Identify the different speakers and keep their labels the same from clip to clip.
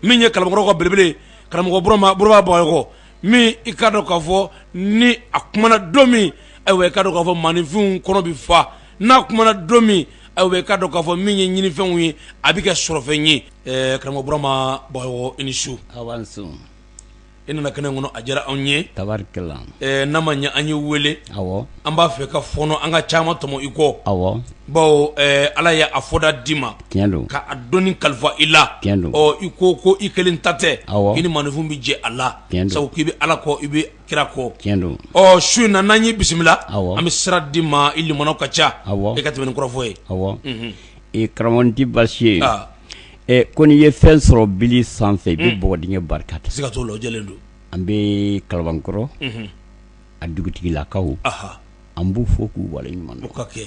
Speaker 1: Min ye Kalabankɔrɔ ka belebele karamɔgɔ Burama Burama Bagayɔgɔ, min i k'a dɔn k'a fɔ ni a kumana don min, ayiwa, i k'a dɔn k'a fɔ maaninfinw kɔnɔ bɛ fa. N'a kumana don min, ayiwa, i k'a dɔn k'a fɔ min ye ɲinifɛnw ye, a bɛ kɛ sɔrɔfɛn ye. Karamɔgɔ Burama Bagayɔgɔ, i ni su. I nana kɛnɛ kɔnɔ, a diyara anw ye.
Speaker 2: Tabarikala.
Speaker 1: N'a ma ɲɛ an y'i wele,
Speaker 2: awɔ,
Speaker 1: an b'a fɛ ka fɔɔnɔ an ka caman tɔmɔ i kɔ.
Speaker 2: Awɔ.
Speaker 1: Bawo Ala ye a fɔda d'i ma.
Speaker 2: Tiɲɛ don.
Speaker 1: Ka a dɔnni kalifa i la.
Speaker 2: Tiɲɛ don.
Speaker 1: Ɔ, i ko ko i kelen ta tɛ.
Speaker 2: Awɔ.
Speaker 1: I ni maaninfin bɛ jɛ a la.
Speaker 2: Tiɲɛ don.
Speaker 1: Sabu k'i bɛ Ala kɔ, i bɛ kira kɔ.
Speaker 2: Tiɲɛ don.
Speaker 1: Ɔ, su in na, n'an y'i bisimila,
Speaker 2: awɔ,
Speaker 1: an bɛ sira d'i ma, i limanaw ka ca.
Speaker 2: Awɔ.
Speaker 1: I ka tɛmɛ ni kɔrɔfɔ ye.
Speaker 2: Awɔ. Ee karamɔgɔ, nin tɛ baasi ye. Ko n'i ye fɛn sɔrɔ bili sanfɛ, i bɛ bɔgɔdingɛ barika da.
Speaker 1: Siga t'o la, o jɛlen don.
Speaker 2: An bɛ Kalabankɔrɔ a dugutigilakaw, an b'u fo k'u waleɲuman dɔn.
Speaker 1: O ka kɛ.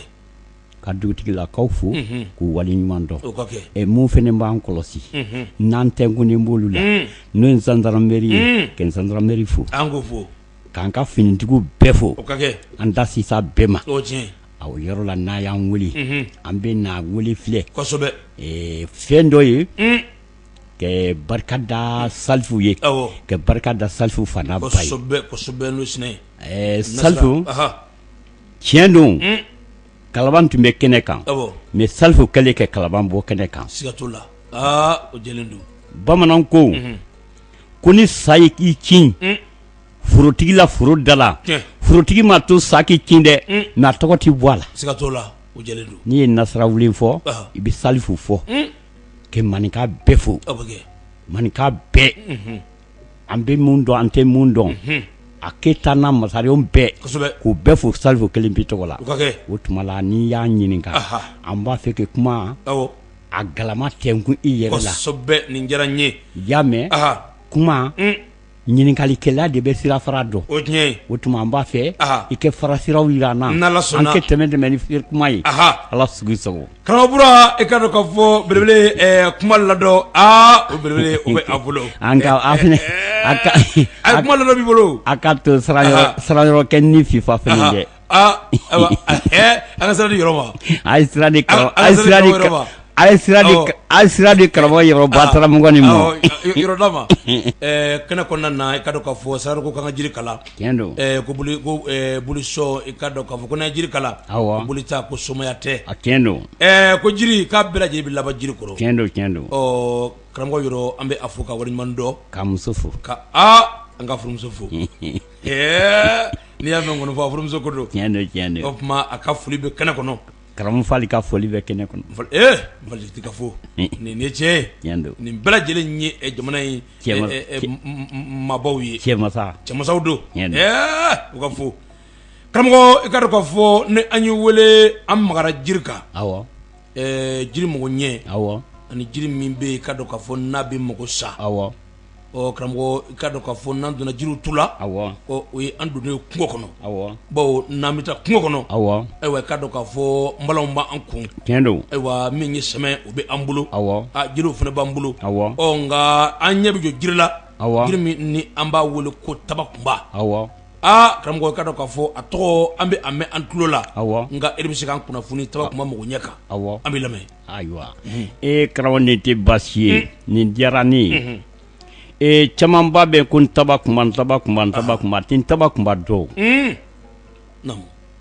Speaker 2: Ka dugutigilakaw fo k'u waleɲuman dɔn.
Speaker 1: O ka kɛ.
Speaker 2: Mun fana b'an kɔlɔsi, n'an tɛnkunnen b'olu la, n'o ye gendarmerie ye, ka gendarmerie fo.
Speaker 1: An k'o fo.
Speaker 2: K'an ka finitigiw bɛɛ fo.
Speaker 1: O ka kɛ.
Speaker 2: An da sisa bɛɛ ma.
Speaker 1: O tiɲɛ.
Speaker 2: A o yɔrɔ la, n'a y'an wele, an bɛ na wele filɛ.
Speaker 1: Kosɛbɛ.
Speaker 2: Fɛn dɔ ye ka barika da Salifu ye, ka barika da Salifu fa n'a ba ye.
Speaker 1: Kosɛbɛ kosɛbɛ, n'o sinɛ
Speaker 2: ye. Salifu, tiɲɛ don, Kalaban tun bɛ kɛnɛ kan, mais Salifu kɛlen ka Kalaban bɔ kɛnɛ kan.
Speaker 1: Siga t'o la, aa, o jɛlen don.
Speaker 2: Bamananw ko ko ni sa ye k'i kin forotigi la foro da la, forotigi ma to sa k'i kin dɛ, mais a tɔgɔ tɛ bɔ a la.
Speaker 1: Siga t'o la, o jɛlen don.
Speaker 2: N'i ye Nasarawulen fɔ, i bɛ Salifu fɔ, ka maninka bɛɛ fo, maninka bɛɛ, an bɛ mun dɔn, an tɛ mun dɔn, a keyita n'a masarenw bɛɛ, k'u bɛɛ fo Salifu kelen pe tɔgɔ la. O tuma la, n'i y'a ɲininka, an b'a fɛ ka kuma a galama tɛnkun i yɛrɛ la.
Speaker 1: Kosɛbɛ, nin diyara n ye.
Speaker 2: I y'a mɛn, kuma ɲininkalikɛla de bɛ sirafara dɔn.
Speaker 1: O tiɲɛ ye.
Speaker 2: O tuma an b'a fɛ i ka farasiraw jira an na.
Speaker 1: N'Ala sɔnna.
Speaker 2: An ka tɛmɛ tɛmɛ ni kuma ye. Ala sugu sago.
Speaker 1: Karamɔgɔ Bura, i k'a dɔn k'a fɔ belebele, kuma ladɔn, aa, o belebele, o bɛ a bolo.
Speaker 2: An ka an fana a ka
Speaker 1: a kuma ladɔn b'i bolo.
Speaker 2: A ka to siranyɔrɔ kɛ ni FIFA fana dɛ.
Speaker 1: Aa, ayiwa, an ka sira di yɔrɔ ma.
Speaker 2: A ye sira di karamɔgɔ, a ye sira di, a ye sira di, a ye sira di karamɔgɔ Yɔrɔ Bataramɔgɔ nin ma.
Speaker 1: Yɔrɔ d'a ma. Kɛnɛ kɔnɔna na, i k'a dɔn k'a fɔ Sara ko k'an ka jiri kala.
Speaker 2: Tiɲɛ don.
Speaker 1: Ko boli ko boli sɔ, i k'a dɔn k'a fɔ ko n'an ye jiri kala.
Speaker 2: Awɔ.
Speaker 1: Ko boli ta ko somaya tɛ.
Speaker 2: A tiɲɛ don.
Speaker 1: Ko jiri k'a bɛɛ lajɛlen bɛ laban jiri kɔrɔ.
Speaker 2: Tiɲɛ don, tiɲɛ don.
Speaker 1: Ɔ, karamɔgɔ Yɔrɔ, an bɛ a fo ka waleɲuman dɔn.
Speaker 2: K'a muso fo.
Speaker 1: Ka aa, an ka furumuso fo. N'i y'a mɛn nkɔni fɔ, a furumuso ko don.
Speaker 2: Tiɲɛ don, tiɲɛ don.
Speaker 1: O tuma a ka foli bɛ kɛnɛ kɔnɔ.
Speaker 2: Karamɔgɔ Fali ka foli bɛ kɛnɛ kɔnɔ.
Speaker 1: N Fali ka fo, nin ye tiɲɛ ye.
Speaker 2: Tiɲɛ don.
Speaker 1: Nin bɛɛ lajɛlen ye jamana in maabaw ye.
Speaker 2: Cɛmasa.
Speaker 1: Cɛmasaw don.
Speaker 2: Tiɲɛ don.
Speaker 1: U ka fo. Karamɔgɔ, i k'a dɔn k'a fɔ ni an ye wele, an magara jiri kan.
Speaker 2: Awɔ.
Speaker 1: Jiri mago ɲɛ.
Speaker 2: Awɔ.
Speaker 1: Ani jiri min bɛ yen, i k'a dɔn k'a fɔ n'a bɛ mago sa.
Speaker 2: Awɔ.
Speaker 1: Ɔ karamɔgɔ, i k'a dɔn k'a fɔ n'an donna jiriw tu la,
Speaker 2: awɔ,
Speaker 1: ɔ, o ye an donnen ye kungo kɔnɔ,
Speaker 2: awɔ,
Speaker 1: bawo n'an bɛ taa kungo kɔnɔ,
Speaker 2: awɔ,
Speaker 1: ayiwa, i k'a dɔn k'a fɔ npalanw b'an kun,
Speaker 2: tiɲɛ don,
Speaker 1: ayiwa, min ye sɛmɛ, o bɛ an bolo,
Speaker 2: awɔ,
Speaker 1: a jiriw fana b'an bolo,
Speaker 2: awɔ,
Speaker 1: ɔ, nka an ɲɛ bɛ jɔ jiri la,
Speaker 2: awɔ,
Speaker 1: jiri min ni an b'a wele ko tabakunba,
Speaker 2: awɔ,
Speaker 1: aa karamɔgɔ, i k'a dɔn k'a fɔ a tɔgɔ an bɛ a mɛn an tulo la,
Speaker 2: awɔ,
Speaker 1: nka e de bɛ se k'an kunnafoni tabakunba mago ɲɛ kan,
Speaker 2: awɔ,
Speaker 1: an b'i lamɛn.
Speaker 2: Ayiwa, e karamɔgɔ, nin tɛ baasi ye, nin diyara ne ye. Ee, camanba bɛ ko ntabakunba, ntabakunba, ntabakunba, tɛ ntabakunba dɔn.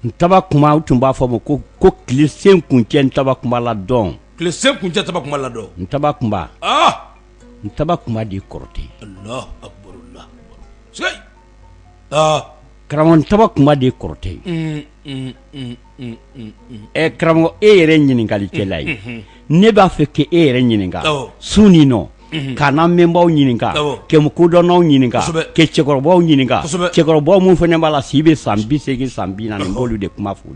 Speaker 2: Ntabakunba, u tun b'a fɔ ma ko ko tile sen kuncɛ ntabakunba la dɔn.
Speaker 1: Tile sen kuncɛ tabakunba la dɔn.
Speaker 2: Ntabakunba. Ntabakunba de ye kɔrɔtɛ ye. Karamɔgɔ, ntabakunba de ye kɔrɔtɛ ye. Ɛ karamɔgɔ, e yɛrɛ ɲininkalikɛla ye, ne b'a fɛ k'e yɛrɛ ɲininka su nin nɔ, ka n'an mɛnbaw ɲininka, ka kodɔnnaw ɲininka, ka cɛkɔrɔbaw ɲininka, cɛkɔrɔbaw min fana b'a la si bɛ san 80, san 40, n b'olu de kuma fɔ.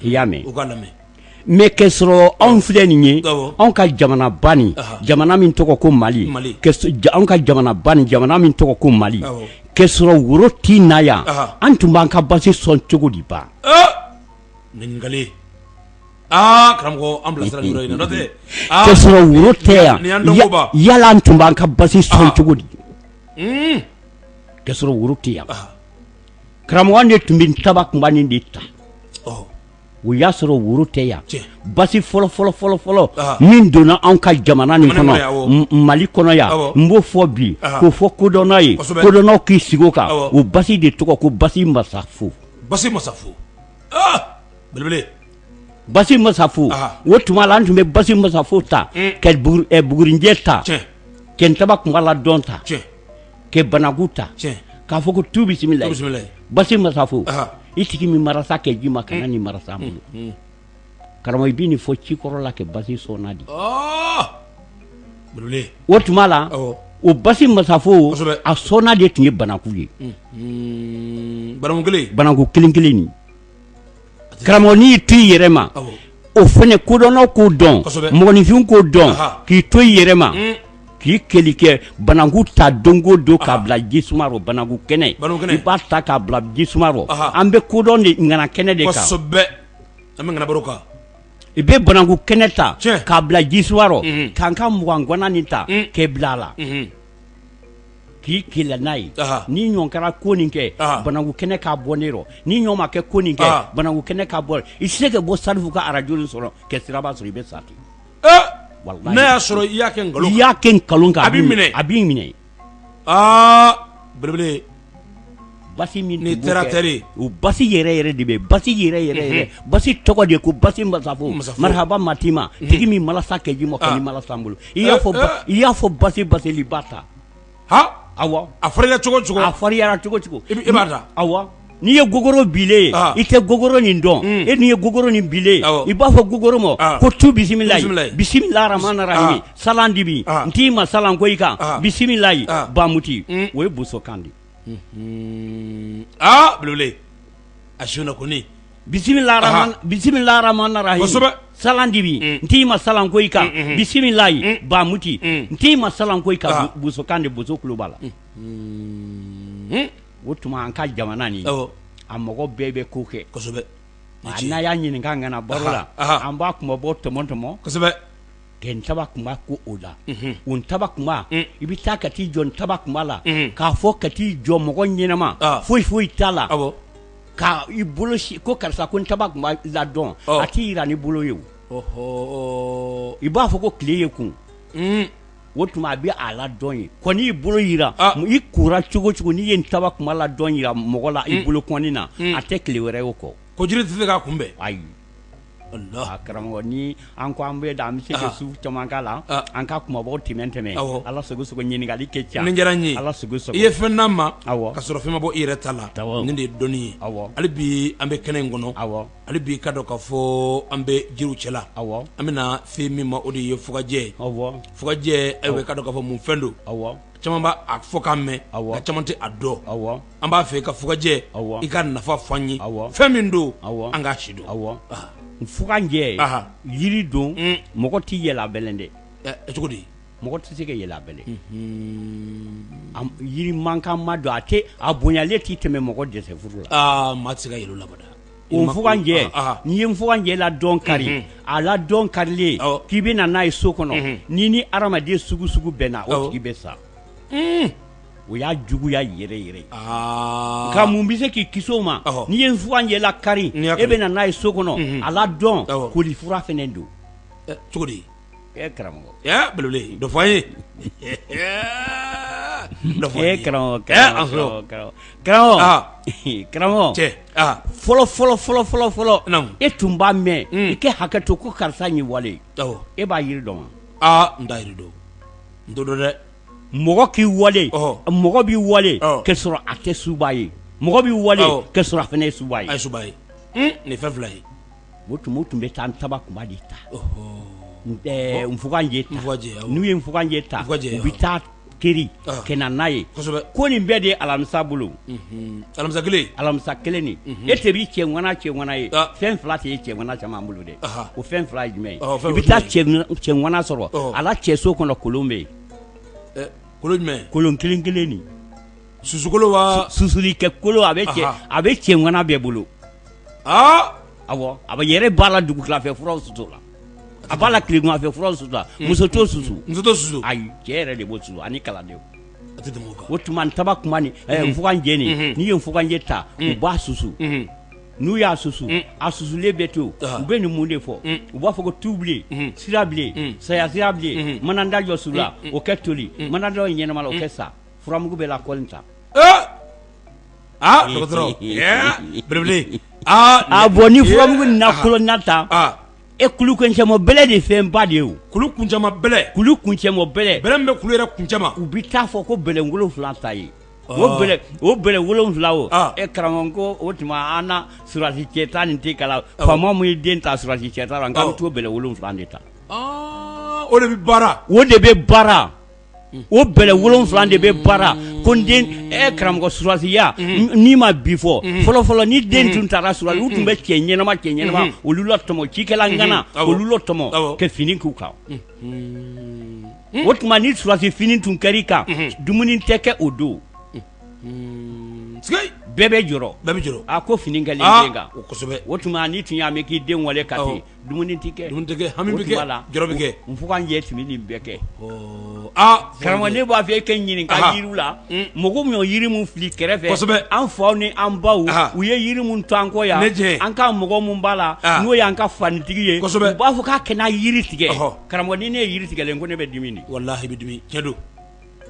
Speaker 2: I y'a mɛn? Mais k'a sɔrɔ anw filɛ nin ye, anw ka jamanaba nin, jamana min tɔgɔ ko Mali, anw ka jamanaba nin, jamana min tɔgɔ ko Mali, k'a sɔrɔ woro tɛ na yan, an tun b'an ka basi sɔn cogo di ba?
Speaker 1: Ɲininkali, aa karamɔgɔ, an bilasira nin yɔrɔ in na, n'o tɛ
Speaker 2: k'a sɔrɔ woro tɛ yan, yala an tun b'an ka basi sɔn cogo di k'a sɔrɔ woro tɛ yan? Karamɔgɔ, an de tun bɛ ntabakunba nin de ta. O y'a sɔrɔ woro tɛ yan. Basi fɔlɔ fɔlɔ fɔlɔ fɔlɔ min donna anw ka jamana nin kɔnɔ, Mali kɔnɔ yan, n b'o fɔ bi k'o fɔ kodɔnna ye, kodɔnnaw k'i sigi o kan. O basi de tɔgɔ ko basi masafo.
Speaker 1: Basi masafo, belebele.
Speaker 2: Basi masafo, o tuma la an tun bɛ basi masafo ta ka bugurinjɛ ta, kɛ ntaba kunba la dɔn ta, kɛ banaku ta, k'a fɔ ko tu bisimila basi masafo. I tigi min marasa kɛ ji ma kana ni marasa bolo. Karamɔgɔ, i bɛ nin fɔ cikɔrɔ la kɛ basi sɔnna di. O tuma la o basi masafo, a sɔnna de tun ye banaku ye. Banaku kelen kelen nin, karamɔgɔ, n'i y'i to i yɛrɛ ma, o fana kodɔnnaw k'o dɔn, mɔgɔninfin k'o dɔn, k'i to i yɛrɛ ma, k'i keli kɛ bananku ta don o don k'a bila ji suma rɔ. Bananku kɛnɛ, i b'a ta k'a bila ji suma rɔ. An bɛ kodɔn de ŋana kɛnɛ de kan.
Speaker 1: An bɛ ŋana baro kan.
Speaker 2: I bɛ bananku kɛnɛ ta k'a bila ji suma rɔ, k'an ka mugan gwana nin ta k'e bila a la, k'i kela n'a ye. Ni ɲɔ kɛra ko nin kɛ, bananku kɛnɛ k'a bɔ ne rɔ. Ni ɲɔ ma kɛ ko nin kɛ, bananku kɛnɛ k'a bɔ. I tɛ se ka bɔ Salifu ka arajo nin sɔrɔ ka siraba sɔrɔ, i bɛ sa ten.
Speaker 1: N'a y'a sɔrɔ i y'a kɛ nkalon,
Speaker 2: i y'a kɛ nkalon kan, a b'i minɛ, a b'i minɛ.
Speaker 1: Aa, belebele.
Speaker 2: Basi min
Speaker 1: ni terre
Speaker 2: o basi yɛrɛ yɛrɛ de bɛ basi yɛrɛ yɛrɛ yɛrɛ. Basi tɔgɔ de ye ko basi masafo. Marahaba matima, tigi min malasa kɛ ji ma ka ni malasa bolo. I y'a fɔ, i y'a fɔ basi baseli ba ta.
Speaker 1: Ha,
Speaker 2: awɔ.
Speaker 1: A farinya cogo cogo,
Speaker 2: a farinyara cogo cogo,
Speaker 1: i b'a ta.
Speaker 2: Awɔ, n'i ye gogoro bilen ye, i tɛ gogoro nin dɔn. E n'i ye gogoro nin bilen ye, i b'a fɔ gogoro ma ko tu bisimilayi, bisimila rahman rahimi, salan dibi n t'i ma salan ko i kan bisimilayi bamuti. O ye bosokan de.
Speaker 1: Aa, belebele, a suna kɔni.
Speaker 2: Bisimila, bisimila rahman rahimi, salan dibi n t'i ma salan ko i kan bisimilayi bamuti n t'i ma salan ko i kan. Bosokan de, boso tulo b'a la. O tuma an ka jamana nin, a mɔgɔ bɛɛ bɛ ko kɛ. N'a y'a ɲininka ŋana baro la, an b'a kunmabɔ tɔmɔ tɔmɔ. Kɛ ntaba kunba ko o la, o ntaba kunba, i bɛ taa ka t'i jɔ ntaba kunba la, k'a fɔ ka t'i jɔ mɔgɔ ɲɛnama foyi foyi t'a la, ka i bolo ko karisa ko ntaba kunba ladɔn, a t'i yira ni bolo ye. O i b'a fɔ ko tile ye kun. O tuma a bɛ a ladɔn ye kɔni y'i bolo yira, i kora cogo cogo, n'i ye ntaba kunba ladɔn yira mɔgɔ la i bolo kɔni na, a tɛ tile wɛrɛ o kɔ.
Speaker 1: Ko jiri tɛ se k'a kunbɛn.
Speaker 2: Ayi, karamɔgɔ, ni an ko an bɛ da, an bɛ se ka su caman k'a la. An ka kumabaw tɛmɛ tɛmɛ. Ala sago sago, ɲininkali kɛ ca.
Speaker 1: Nin diyara n ye.
Speaker 2: Ala sago sago.
Speaker 1: I ye fɛn d'an ma ka sɔrɔ fɛn ma bɔ i yɛrɛ ta la. Nin de ye dɔnni ye. Hali bi an bɛ kɛnɛ in kɔnɔ. Hali bi ka dɔn k'a fɔ an bɛ jiriw cɛla. An bɛna se min ma, o de ye fugajɛ. Fugajɛ, ayiwa, ka dɔn k'a fɔ mun fɛn don. Caman b'a a fɔ k'a mɛn, nka caman tɛ a dɔn. An b'a fɛ i ka fugajɛ, i ka nafa fɔ an ye, fɛn min don, an k'a si dɔn.
Speaker 2: Fuganjɛ, yiri don, mɔgɔ tɛ yɛlɛ a bɛlɛn dɛ.
Speaker 1: Cogo di?
Speaker 2: Mɔgɔ tɛ se ka yɛlɛ a bɛlɛn. Yiri mankan ma don, a tɛ a bonyalen tɛ tɛmɛ mɔgɔ dɛsɛ furu
Speaker 1: la. Maa tɛ se ka yɛlɛ o la abada.
Speaker 2: O fuganjɛ, n'i ye fuganjɛ ladɔn kari, a ladɔn karilen k'i bɛ na n'a ye so kɔnɔ, n'i ni hadamaden sugu sugu bɛnna, o tigi bɛ sa. O y'a juguya yɛrɛ yɛrɛ. Nka mun bɛ se k'i kisi o ma? N'i ye fuganjɛ lakari, e bɛ na n'a ye so kɔnɔ, a ladɔn kolifura fana don.
Speaker 1: Cogo di?
Speaker 2: Karamɔgɔ,
Speaker 1: belebele, dɔ fɔ an ye.
Speaker 2: Karamɔgɔ, karamɔgɔ,
Speaker 1: cɛ.
Speaker 2: Fɔlɔ fɔlɔ fɔlɔ fɔlɔ fɔlɔ, e tun b'a mɛn, i kɛ hakɛ to, ko karisa ye wale. E b'a yiri dɔn wa?
Speaker 1: Aa, n t'a yiri dɔn, n t'o dɔn dɛ.
Speaker 2: Mɔgɔ k'i wale, mɔgɔ b'i wale k'a sɔrɔ a tɛ suba ye, mɔgɔ b'i wale k'a sɔrɔ a fana ye suba ye.
Speaker 1: A ye suba ye, nin fɛn fila ye.
Speaker 2: O tuma, o tun bɛ taa ntaba kunba de ta, nfuganjɛ ta. N'u ye nfuganjɛ ta, u bɛ taa keri ka na n'a ye. Ko nin bɛɛ de ye alamisa bolo.
Speaker 1: Alamisa kelen.
Speaker 2: Alamisa kelen nin, e tɛ b'i cɛ ŋana cɛ ŋana ye, fɛn fila tɛ ye cɛ ŋana caman bolo dɛ. O fɛn fila ye jumɛn ye? I bɛ taa cɛ ŋana sɔrɔ a la cɛso kɔnɔ, kolon bɛ yen.
Speaker 1: Kolon jumɛn?
Speaker 2: Kolon kelen kelen nin.
Speaker 1: Susukolo wa?
Speaker 2: Susuli kɛ kolon, a bɛ cɛ a bɛ cɛ ŋana bɛɛ bolo. Awɔ, a bɛ yɛrɛ b'a la dugutilafɛ furaw susu la, a b'a la tileganfɛ furaw susu la. Muso t'o susu.
Speaker 1: Muso t'o susu.
Speaker 2: Ayi, cɛ yɛrɛ de b'o susu ani kalandenw.
Speaker 1: A tɛ tɛmɛ o kan.
Speaker 2: O tuma ntaba kunba nin, nfuganjɛ nin, n'i ye nfuganjɛ ta, u b'a susu. N'u y'a susu, a susulen bɛ to, u bɛ nin mun de fɔ? U b'a fɔ ko tubilen, sirabilen, saya sirabilen, mana da jɔ su la, o kɛ toli, mana da ɲɛnama la, o kɛ sa, furamugu bɛ lakɔli ta.
Speaker 1: Aa dɔgɔtɔrɔ, belebele, aa
Speaker 2: a bɔn ni furamugu na kolon ta, e kulu kuncɛma bɛlɛ de fɛnba de ye o.
Speaker 1: Kulu kuncɛma bɛlɛ.
Speaker 2: Kulu kuncɛma bɛlɛ.
Speaker 1: Bɛlɛ min bɛ kulu yɛrɛ kuncɛma.
Speaker 2: U bɛ taa fɔ ko bɛlɛ wolonwula ta ye. O bɛlɛ, o bɛlɛ wolonwula o, e karamɔgɔ, ko o tuma an na surasi cɛ ta nin tɛ kala, faama min ye den ta surasi cɛ ta la, k'an bɛ t'o bɛlɛ wolonwula de ta.
Speaker 1: O de bɛ baara.
Speaker 2: O de bɛ baara. O bɛlɛ wolonwula de bɛ baara ko n den. E karamɔgɔ, surasiya n'i ma bi fɔ, fɔlɔ fɔlɔ, ni den tun taara surasi, u tun bɛ cɛ ɲɛnama, cɛ ɲɛnama olu la tɔmɔ, cikɛla ŋana olu la tɔmɔ kɛ fini k'u kan. O tuma ni surasi fini tun kɛr'i kan, dumuni tɛ kɛ o don, bɛɛ bɛ jɔrɔ.
Speaker 1: Bɛɛ bɛ jɔrɔ.
Speaker 2: A ko fini kɛlen den kan.
Speaker 1: Kosɛbɛ.
Speaker 2: O tuma n'i tun y'a mɛn k'i den wale ka ten, dumuni tɛ kɛ.
Speaker 1: Dumuni tɛ kɛ, hami bɛ kɛ, jɔrɔ bɛ kɛ.
Speaker 2: N fuganjɛ tun bɛ nin bɛɛ kɛ.
Speaker 1: Aa
Speaker 2: karamɔgɔ, ne b'a fɛ e kɛ ɲininka yiriw la, mɔgɔ min ye yiri min fili kɛrɛfɛ.
Speaker 1: Kosɛbɛ.
Speaker 2: An faw ni an baw, u ye yiri min to an kɔ yan, an ka mɔgɔ min b'a la, n'o y'an ka fanitigi ye,
Speaker 1: kosɛbɛ
Speaker 2: u b'a fɔ k'a kana yiri tigɛ. Karamɔgɔ, ni ne ye yiri tigɛlen ko ne bɛ dimi de.
Speaker 1: Walahi, bɛ dimi, tiɲɛ don.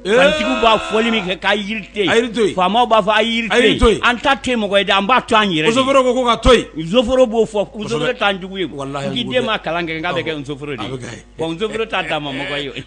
Speaker 2: Fanitigiw b'a fɔli min kɛ k'a yiri to yen.
Speaker 1: A yiri to yen.
Speaker 2: Faamaw b'a fɔ a yiri to yen. An t'a to yen mɔgɔ ye dɛ, an b'a to an yɛrɛ de.
Speaker 1: Nsoforo ko ka to yen.
Speaker 2: Nsoforo b'o fɔ, nsoforo t'an jugu ye.
Speaker 1: Walahi.
Speaker 2: K'i den ma kalan kɛ, k'a bɛ kɛ nsoforo de ye. Bon, nsoforo t'a dama mɔgɔ ye.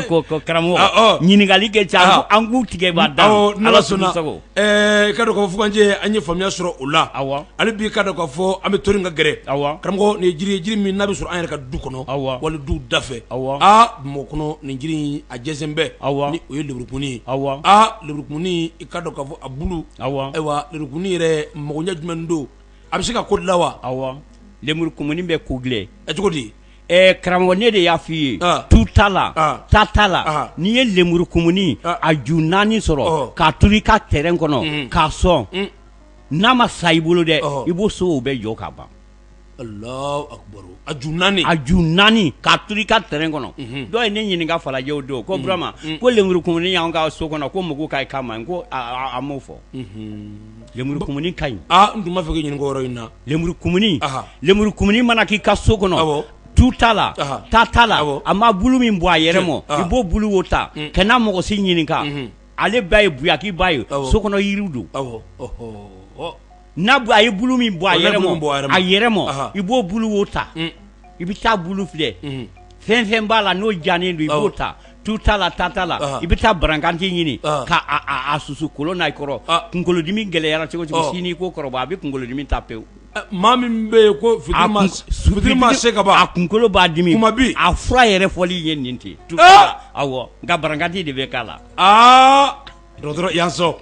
Speaker 2: Ko ko karamɔgɔ, ɲininkali kɛ ca, an k'u tigɛ b'a da.
Speaker 1: Ala sɔnna, i ka dɔn k'a fɔ fuganjɛ, an ye faamuya sɔrɔ o la.
Speaker 2: Awɔ.
Speaker 1: Hali bi, ka dɔn k'a fɔ an bɛ to ka gɛrɛ.
Speaker 2: Awɔ.
Speaker 1: Karamɔgɔ, nin ye jiri ye, jiri min n'a bɛ sɔrɔ an yɛrɛ ka du kɔnɔ.
Speaker 2: Awɔ.
Speaker 1: Wali du da fɛ.
Speaker 2: Awɔ.
Speaker 1: Aa, Bamakɔ kɔnɔ, nin jiri in a jɛnsɛn bɛɛ.
Speaker 2: Awɔ.
Speaker 1: Ni o ye lemurukumuni ye.
Speaker 2: Awɔ.
Speaker 1: Aa, lemurukumuni, i ka dɔn k'a fɔ a bulu.
Speaker 2: Awɔ.
Speaker 1: Ayiwa, lemurukumuni yɛrɛ magoɲɛ jumɛn don? A bɛ se ka ko dilan wa?
Speaker 2: Awɔ, lemurukumuni bɛ ko dilan.
Speaker 1: Ɛ, cogo di?
Speaker 2: Ɛɛ karamɔgɔ, ne de y'a f'i ye, tu t'a la, ta t'a la. N'i ye lemurukumuni a ju naani sɔrɔ k'a turu i ka terrain kɔnɔ k'a sɔn, n'a ma sa i bolo dɛ, i b'o so, o bɛ jɔ ka ban.
Speaker 1: Alahu akibaru, a ju naani.
Speaker 2: A ju naani k'a turu i ka terrain kɔnɔ. Dɔw ye ne ɲininka Falajɛ o don ko Burama, ko lemurukumuni y'anw ka so kɔnɔ, ko mɔgɔw ka k'a ma. N ko a m'o fɔ, lemurukumuni ka ɲi.
Speaker 1: Aa, n tun b'a fɛ k'i ɲininka o yɔrɔ in na.
Speaker 2: Lemurukumuni, lemurukumuni mana k'i ka so kɔnɔ, tu t'a la, ta t'a la, a ma bulu min bɔ a yɛrɛ ma, i b'o bulu wo ta, kana mɔgɔ si ɲininka. Ale ba ye buyaki ba ye, so kɔnɔ yiriw don. N'a a ye bulu min bɔ a yɛrɛ ma, a yɛrɛ ma, i b'o bulu wo ta, i bɛ taa bulu filɛ, fɛn fɛn b'a la n'o janen don, i b'o ta. Tu t'a la, ta t'a la, i bɛ taa barankanti ɲini ka a susu kolon na i kɔrɔ. Kunkolodimi gɛlɛyara cogo cogo, sini ko kɔrɔbɔ, a bɛ kunkolodimi ta pewu.
Speaker 1: Maa min bɛ yen ko fitiri ma se ka ban,
Speaker 2: a kunkolo b'a dimi,
Speaker 1: kuma bi
Speaker 2: a fura yɛrɛ fɔli ye nin ten. Awɔ, nka barankanti de bɛ k'a la.
Speaker 1: Aa dɔgɔtɔrɔ, yan sɔn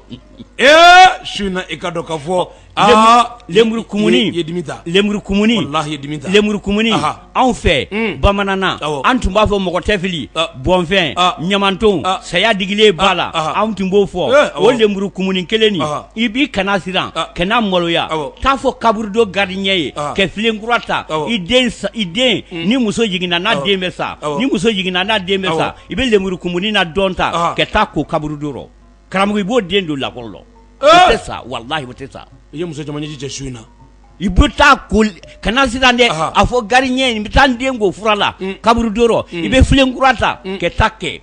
Speaker 1: ee su in na, i ka dɔn ka fɔ aa
Speaker 2: Lemurukumuni.
Speaker 1: I ye dimi ta.
Speaker 2: Lemurukumuni.
Speaker 1: Walahi, i ye dimi ta.
Speaker 2: Lemurukumuni, anw fɛ bamanan, an tun b'a fɔ mɔgɔ tɛ fili, bɔnfɛn, ɲamanton, saya digilen b'a la, anw tun b'o fɔ. O lemurukumuni kelen nin, i b'i kana siran, kana maloya, taa fɔ kaburudo gardien ye ka filen kura ta. I den, i den ni muso jiginna n'a den bɛ sa, ni muso jiginna n'a den bɛ sa, i bɛ lemurukumuni na dɔn ta ka taa ko kaburudo rɔ. Karamɔgɔ, i b'o den don lakɔli la, o tɛ sa, walahi, o tɛ sa.
Speaker 1: I ye muso caman ɲɛji cɛ su in na.
Speaker 2: I bɛ taa ko, kana siran dɛ, a fɔ gardien, n bɛ taa n den ko fura la kaburudo rɔ, i bɛ filen kura ta ka taa kɛ.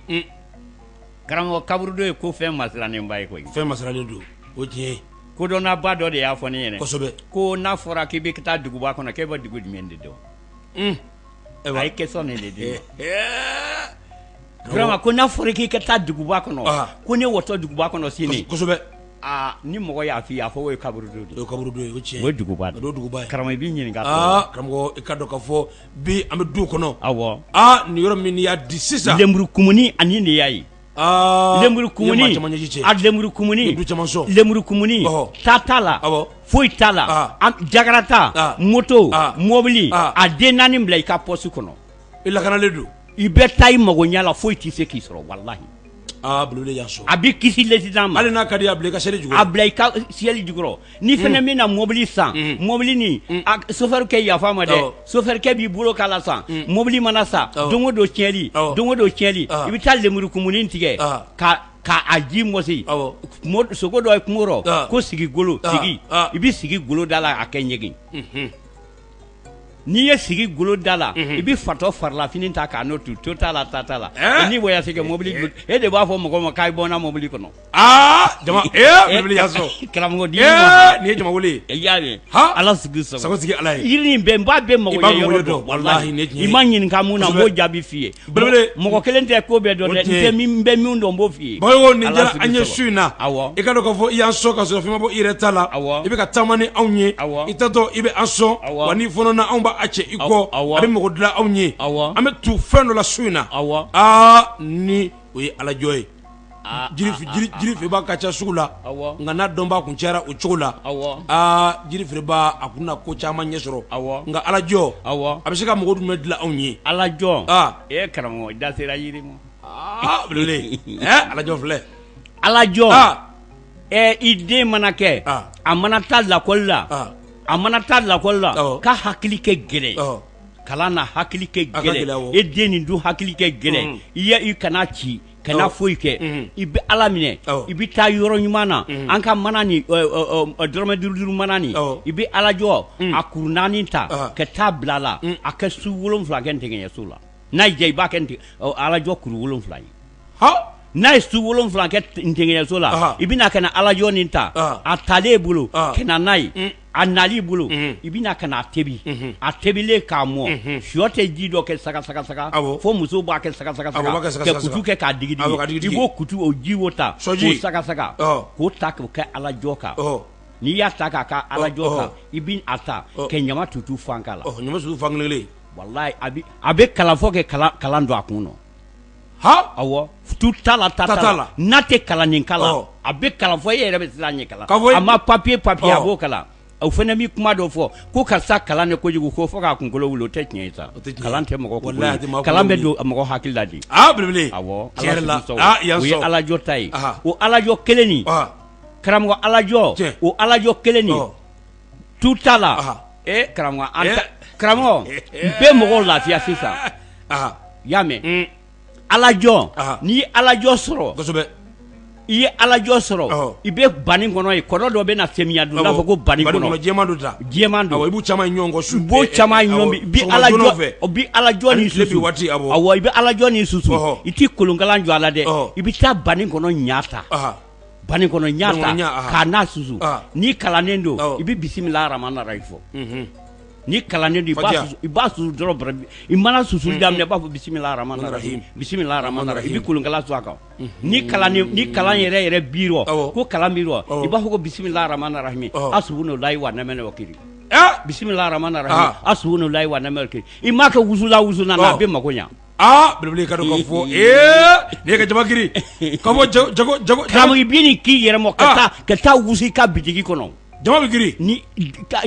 Speaker 2: Karamɔgɔ, kaburudo ye ko fɛn masirannenba ye koyi.
Speaker 1: Fɛn masirannen don, o tiɲɛ ye.
Speaker 2: Kodɔnnaba dɔ de y'a fɔ ne ɲɛna.
Speaker 1: Kosɛbɛ.
Speaker 2: Ko n'a fɔra k'i bɛ taa duguba kɔnɔ, k'e bɛ dugu jumɛn de dɔn? A ye question nin de di ne ma. Vraiment, ko n'a fɔra k'i ka taa duguba kɔnɔ, ko ne wɔtɔ duguba kɔnɔ sini.
Speaker 1: Kosɛbɛ.
Speaker 2: Aa, ni mɔgɔ y'a f'i ye, a fɔ o ye kaburudo de ye.
Speaker 1: O ye kaburudo ye, o tiɲɛ.
Speaker 2: O ye duguba de
Speaker 1: ye. O ye duguba ye.
Speaker 2: Karamɔgɔ, i b'i ɲininka.
Speaker 1: Aa karamɔgɔ, i ka dɔn k'a fɔ bi an bɛ du kɔnɔ.
Speaker 2: Awɔ.
Speaker 1: Aa, nin yɔrɔ min n'i y'a di sisan.
Speaker 2: Lemurukumuni ani nin y'a ye.
Speaker 1: Aa,
Speaker 2: lemurukumuni, a lemurukumuni,
Speaker 1: du caman sɔn.
Speaker 2: Lemurukumuni, ta t'a la, foyi t'a la, jakarata, moto, mobili, a den naani bila i ka poche kɔnɔ.
Speaker 1: I lakanalen don.
Speaker 2: I bɛ taa i mago ɲɛ la, foyi tɛ se k'i sɔrɔ, walahi.
Speaker 1: Aa, belebele, y'a sɔn.
Speaker 2: A b'i kisi l'accident ma.
Speaker 1: Hali n'a ka di, a bila i ka seli jukɔrɔ.
Speaker 2: A bila i ka seli jukɔrɔ. Ni fɛnɛ bɛna mobili san, mobili nin, a chauffeur kɛ yafa ma dɛ, chauffeur kɛ b'i bolo k'a la san, mobili mana sa, don o don tiɲɛli, don o don tiɲɛli, i bɛ taa lemurukumuni tigɛ ka K'a ji mɔsi sogo dɔ ye kungo rɔ ko sigi golo sigi i bɛ sigi golo da la a kɛ ɲɛgɛn n'i ye sigi golo da la i bɛ fatɔ farilafini ta k'a n'o tu to t'a la ta t'a la n'i voyage kɛ mobili e de b'a fɔ mɔgɔ ma k'a bɔ n na mobili kɔnɔ
Speaker 1: Aa jama ee
Speaker 2: karamɔgɔ
Speaker 1: nin ye jama wele
Speaker 2: i y'a ye ala sigi
Speaker 1: sago sigi ala
Speaker 2: ye jiri in bɛɛ n b'a bɛɛ mago yɔrɔ dɔn walahi i ma ɲininka mun na n b'o jaabi f'i ye
Speaker 1: belebele
Speaker 2: mɔgɔ kelen tɛ ko bɛɛ dɔn dɛ n tɛ min bɛ min dɔn n b'o f'i ye
Speaker 1: Bagayogo nin diyara an ye su in na i ka dɔn k'a fɔ i y'an sɔn ka sɔrɔ fɛn ma bɔ i yɛrɛ ta la i bɛ ka taama ni anw ye i taatɔ i bɛ an sɔn wa n'i fɔnɔna anw b'a cɛ i kɔ a bɛ mago dilan anw ye an bɛ tu fɛn dɔ la su in na aa ni o ye alajɔ ye jiri feerebaa ka ca sugu la nka n'a dɔnbaa kun cayara o cogo la aa jiri feerebaa a kun na ko caman ɲɛ sɔrɔ nka alajɔ a bɛ se ka mago jumɛn dilan anw ye
Speaker 2: alajɔ e karamɔgɔ da sera yiri ma
Speaker 1: alajɔ filɛ
Speaker 2: alajɔ i den mana kɛ a mana taa lakɔli la a mana taa lakɔli la k'a hakili kɛ gɛlɛn kalan na hakili kɛ gɛlɛn e den nin dun hakili kɛ gɛlɛn i kana ci kana foyi kɛ i bɛ ala minɛ i bɛ taa yɔrɔ ɲuman na an ka mana ni dɔrɔmɛ duuru duuru mana nin i bɛ alajɔ a kuru naani ta ka taa bila la a kɛ su wolonwula kɛ ntɛgɛnɛso la n'a y'i diya i b'a kɛ alajɔ kuru wolonwula ye n'a ye su wolonwula kɛ ntɛgɛnɛso la i bɛna ka na alajɔ nin ta a talen bolo ka na n'a ye a nali bolo i bɛna ka na a tebi a tebilen k'a mɔ shɔ tɛ ji dɔ kɛ saga saga saga fo muso b'a kɛ saga saga ka kutu kɛ k'a digi digi i b'o kutu o ji o ta k'o saga saga k'o ta k'o kɛ alajɔ kan n'i y'a ta k'a kɛ alajɔ kan i bɛ a ta ka ɲama tutu fan k'a la
Speaker 1: ɲama tutu fan kelen
Speaker 2: walayi a bɛ kalan fɔ kɛ kalan don a kun nɔ awɔ tu t'a la ta t'a la n'a tɛ kalan kalan a bɛ kalan fɔ e yɛrɛ bɛ siran ɲɛ kalan a ma papiye papiye a b'o kalan o fana bɛ kuma dɔ fɔ ko karisa kalan ne kojugu ko fo k'a kunkolo wuli o tɛ tiɲɛ ye sa kalan tɛ mɔgɔ kalan bɛ don mɔgɔ hakili la de
Speaker 1: awɔ
Speaker 2: o ye alajɔ ta ye o alajɔ kelen nin karamɔgɔ alajɔ o alajɔ kelen nin tu t'a la e karamɔgɔ karamɔgɔ n bɛ mɔgɔw lafiya sisan i y'a mɛn alajɔ n'i ye alajɔ sɔrɔ
Speaker 1: kosɛbɛ
Speaker 2: i ye alajɔ sɔrɔ i bɛ banin kɔnɔ ye kɔnɔ dɔ bɛ na semiya don n'a fɔ ko banin
Speaker 1: kɔnɔ jɛman don ta
Speaker 2: jɛman
Speaker 1: don i b'u caman ɲɔgɔn kɔ su
Speaker 2: b'o caman ɲɔgɔn i bɛ alajɔ o bɛ alajɔ ni susu
Speaker 1: waati
Speaker 2: awɔ i bɛ alajɔ ni susu i tɛ kolonkalan jɔ a la dɛ i bɛ taa banin kɔnɔ ɲa ta banin kɔnɔ ɲa ta k'a n'a susu n'i kalannen don i bɛ bisimila aramani rahim fɔ n'i kalannen don i b'a susu dɔrɔn i mana susu daminɛ i b'a fɔ bisimila aramani rahim bisimila aramani rahim i bɛ kolonkala su a kan ni kalan ni kalan yɛrɛ yɛrɛ b'i rɔ ko kalan b'i rɔ i b'a fɔ ko bisimila aramani rahim asubunallahi wa nɛmɛlɛ wakili bisimila aramani rahim asubunallahi wa nɛmɛlɛ wakili i m'a kɛ wusula wusula na a bɛ mago ɲa
Speaker 1: aa belebele ka dɔn k'a fɔ ee nin ye ka jama girin ka fɔ jago jago
Speaker 2: karamɔgɔ i bɛ nin k'i yɛrɛ ma ka taa wusu i ka bitigi kɔnɔ
Speaker 1: jama bɛ girin
Speaker 2: ni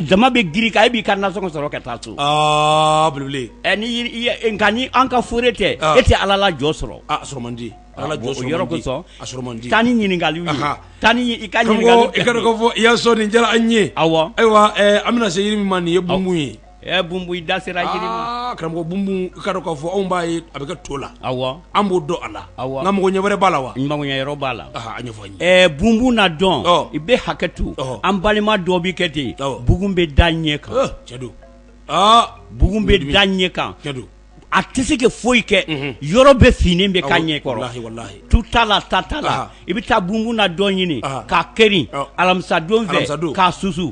Speaker 2: jama bɛ girin kan e b'i ka nasɔngɔ sɔrɔ ka taa so
Speaker 1: aa belebele
Speaker 2: ɛ ni nka ni an ka fore tɛ e tɛ ala la jɔ sɔrɔ
Speaker 1: a sɔrɔ man di ala
Speaker 2: jɔ
Speaker 1: sɔrɔ
Speaker 2: yɔrɔ kosɔn a sɔrɔ man di taa ni ɲininkaliw ye taa ni i ka
Speaker 1: ɲininkali i ka dɔn k'a fɔ i y'a sɔrɔ nin diyara an ye
Speaker 2: awɔ
Speaker 1: ayiwa an bɛna se yiri min ma nin ye bunbun ye
Speaker 2: Ɛ bunbun i da sera jiri ma
Speaker 1: karamɔgɔ bunbun i ka dɔn k'a fɔ anw b'a ye a bɛ kɛ to la
Speaker 2: awɔ
Speaker 1: an b'o dɔn a la
Speaker 2: awɔ
Speaker 1: nka mago ɲɛ wɛrɛ b'a la wa
Speaker 2: mago ɲɛ yɔrɔ b'a la
Speaker 1: a ɲɛfɔ an
Speaker 2: ye ɛ bunbun na dɔn i bɛ hakɛ to an balima dɔ bɛ kɛ ten bugun bɛ da ɲɛ kan
Speaker 1: cɛ don
Speaker 2: bugun bɛ da ɲɛ kan
Speaker 1: cɛ don
Speaker 2: a tɛ se ka foyi kɛ yɔrɔ bɛɛ finnen bɛ k'a ɲɛ kɔrɔ tu t'a la ta t'a la i bɛ taa bunbun na dɔn ɲini k'a keri alamisadon fɛ k'a susu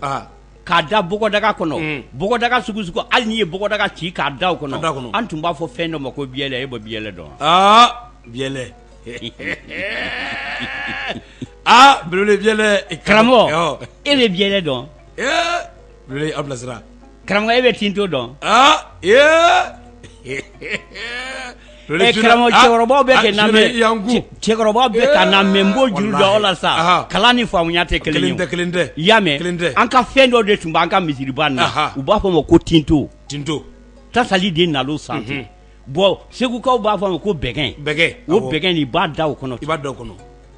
Speaker 2: k'a da bɔgɔdaga kɔnɔ bɔgɔdaga sugu sugu hali n'i ye bɔgɔdaga ci k'a da o kɔnɔ an tun b'a fɔ fɛn dɔ ma ko biyɛlɛ e bɛ biyɛlɛ dɔn
Speaker 1: aa biyɛlɛ aa belebele biyɛlɛ
Speaker 2: karamɔgɔ e bɛ biyɛlɛ dɔn
Speaker 1: belebele a bilasira
Speaker 2: karamɔgɔ e bɛ tinto dɔn
Speaker 1: aa ee
Speaker 2: Karamɔgɔ cɛkɔrɔbaw bɛ ka n lamɛn cɛkɔrɔbaw bɛ ka n lamɛn n b'o juru don aw la sa kalan ni faamuya tɛ kelen
Speaker 1: ye kelen tɛ
Speaker 2: i y'a mɛn an ka fɛn dɔ de tun b'an ka misiriba na u b'a fɔ ma ko tinto
Speaker 1: tinto
Speaker 2: tasali de nalo sanfɛ bon segukaw b'a fɔ a ma ko bɛgɛn
Speaker 1: bɛgɛn
Speaker 2: o bɛgɛn nin i b'a da o kɔnɔ
Speaker 1: i b'a da o kɔnɔ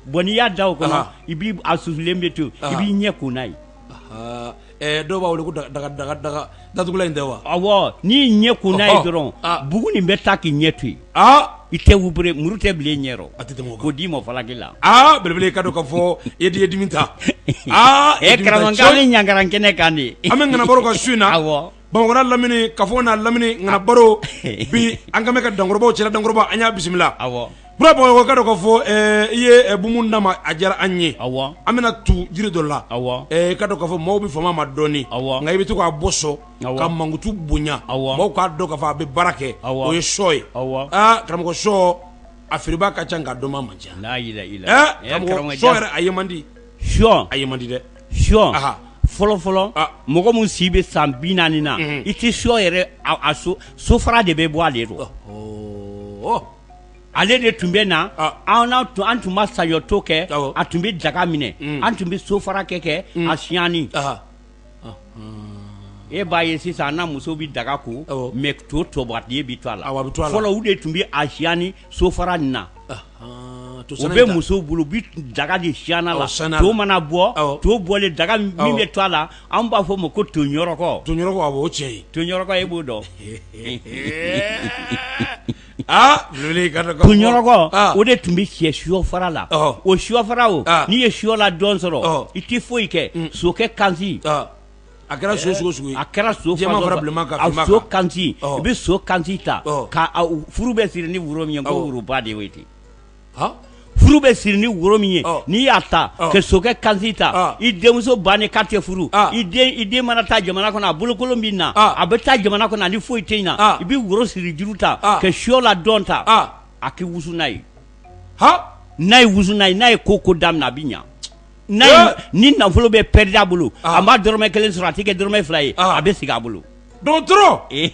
Speaker 2: bon n'i y'a da o kɔnɔ i b'i a susulen bɛ to i b'i ɲɛ ko n'a ye
Speaker 1: Dɔw b'a wele ko daga daga daga datugulan in tɛ wa
Speaker 2: awɔ n'i ɲɛ ko n'a ye dɔrɔn bugun nin bɛ taa k'i ɲɛ to yen
Speaker 1: aa
Speaker 2: I tɛ wupere muru tɛ bilen ɲɛ rɔ.
Speaker 1: A tɛ tɛmɛ o kan.
Speaker 2: K'o d'i ma falaki la.
Speaker 1: Aa belebele, i ka dɔn k'a fɔ i ye dimi ta. Aa
Speaker 2: e karamɔgɔ, k'an bɛ ɲankaran kɛnɛ kan de.
Speaker 1: An bɛ ŋanabaro kan su in na.
Speaker 2: Awɔ.
Speaker 1: Bamakɔ n'a lamini, kafo n'a lamini, ŋanabaro bi, an kan bɛ ka dankɔrɔbaw cɛla dankɔrɔba, an y'a bisimila.
Speaker 2: Awɔ.
Speaker 1: Bura Bagayɔkɔ, ka dɔn k'a fɔ i ye bumu d'a ma, a diyara an ye.
Speaker 2: Awɔ.
Speaker 1: An bɛna tu jiri dɔ la.
Speaker 2: Awɔ.
Speaker 1: I ka dɔn k'a fɔ maaw bɛ fama ma dɔɔni.
Speaker 2: Awɔ.
Speaker 1: Nka i bɛ to k'a bɔ sɔ.
Speaker 2: Awɔ.
Speaker 1: Ka mankutu bonya.
Speaker 2: Awɔ.
Speaker 1: Maaw k'a dɔn k'a fɔ a bɛ baara kɛ.
Speaker 2: Awɔ.
Speaker 1: O ye sɔ ye.
Speaker 2: Awɔ.
Speaker 1: Aa karamɔgɔ, sɔ a feerebaa ka ca nka a dɔnbaa man ca.
Speaker 2: La ilaha illa.
Speaker 1: Karamɔgɔ, sɔ yɛrɛ a ye man di.
Speaker 2: Sɔ.
Speaker 1: A ye man di dɛ.
Speaker 2: Sɔ.
Speaker 1: Aha.
Speaker 2: Fɔlɔ fɔlɔ.
Speaker 1: Ah.
Speaker 2: Mɔgɔ min si bɛ san 40 na. I tɛ sɔ yɛrɛ a so sofara de bɛ bɔ ale rɔ.
Speaker 1: Ɔ.
Speaker 2: Ale de tun bɛ na.
Speaker 1: Ah.
Speaker 2: An n'a tun an tun ma saɲɔto kɛ.
Speaker 1: Awɔ.
Speaker 2: A tun bɛ daga minɛ. An tun bɛ sofara kɛ a siyanni.
Speaker 1: Aha.
Speaker 2: E b'a ye sisan an na muso bɛ daga ko.
Speaker 1: Awɔ.
Speaker 2: Mais to tɔbaden bɛ to a la.
Speaker 1: Awɔ, a bɛ to a la.
Speaker 2: Fɔlɔ u de tun bɛ a siyanni sofara nin na.
Speaker 1: To
Speaker 2: O
Speaker 1: sɛnɛ
Speaker 2: bɛ
Speaker 1: in ta.
Speaker 2: musow bolo, u bɛ daga de siyanna la.
Speaker 1: Awɔ, siyanna
Speaker 2: To
Speaker 1: la.
Speaker 2: mana bɔ.
Speaker 1: Awɔ.
Speaker 2: To bɔlen daga min
Speaker 1: Awɔ.
Speaker 2: bɛ to a la, an b'a fɔ o ma ko toɲɔrɔkɔ.
Speaker 1: To ɲɔrɔkɔ, awɔ, o tiɲɛ ye.
Speaker 2: Toɲɔrɔkɔ, e b'o dɔn.
Speaker 1: Aa belebele, i ka dɔn k'a fɔ.
Speaker 2: Toɲɔrɔkɔ,
Speaker 1: Ah.
Speaker 2: o de tun bɛ sɛ sɔ fara la.
Speaker 1: Ɔhɔ.
Speaker 2: O sɔ fara o,
Speaker 1: Ah.
Speaker 2: n'i ye sɔ la dɔn sɔrɔ,
Speaker 1: Ɔhɔ.
Speaker 2: i tɛ foyi kɛ sokɛ kansi.
Speaker 1: Ah. A kɛra so sugu o sugu ye.
Speaker 2: A kɛra so
Speaker 1: Jɛman
Speaker 2: fan o
Speaker 1: fara
Speaker 2: fan.
Speaker 1: bilenman kan,
Speaker 2: A
Speaker 1: finman
Speaker 2: so
Speaker 1: kan.
Speaker 2: kansi,
Speaker 1: Ɔhɔ.
Speaker 2: i bɛ so kansi ta
Speaker 1: Ɔhɔ.
Speaker 2: ka a furu bɛ siri ni woro min ye, ko
Speaker 1: Awɔ.
Speaker 2: woroba de y'o ye ten.
Speaker 1: Han?
Speaker 2: Furu bɛ siri ni woro min ye,
Speaker 1: Ɔ.
Speaker 2: n'i y'a ta
Speaker 1: Ɔ.
Speaker 2: ka sokɛ kansi ta,
Speaker 1: Ah.
Speaker 2: i denmuso bannen k'a tɛ furu,
Speaker 1: Ah.
Speaker 2: i den mana taa jamana kɔnɔ, a bolokolon bɛ na,
Speaker 1: Ah.
Speaker 2: a bɛ taa jamana kɔnɔ ani foyi tɛ na,
Speaker 1: Ah.
Speaker 2: i bɛ woro siri juru ta
Speaker 1: Ah.
Speaker 2: ka sɔ la dɔn ta,
Speaker 1: Ah.
Speaker 2: a k'i wusu n'a ye.
Speaker 1: Han?
Speaker 2: N'a ye wusu n'a ye, n'a ye ko ko daminɛ, a bɛ ɲa. N'a ye
Speaker 1: Eh.
Speaker 2: ni nafolo bɛ pɛridi a bolo,
Speaker 1: Ah.
Speaker 2: a ma dɔrɔmɛ kelen sɔrɔ, a tɛ kɛ dɔrɔmɛ 2 ye,
Speaker 1: Ah.
Speaker 2: a bɛ sigi a bolo.
Speaker 1: Dɔgɔtɔrɔ. Ee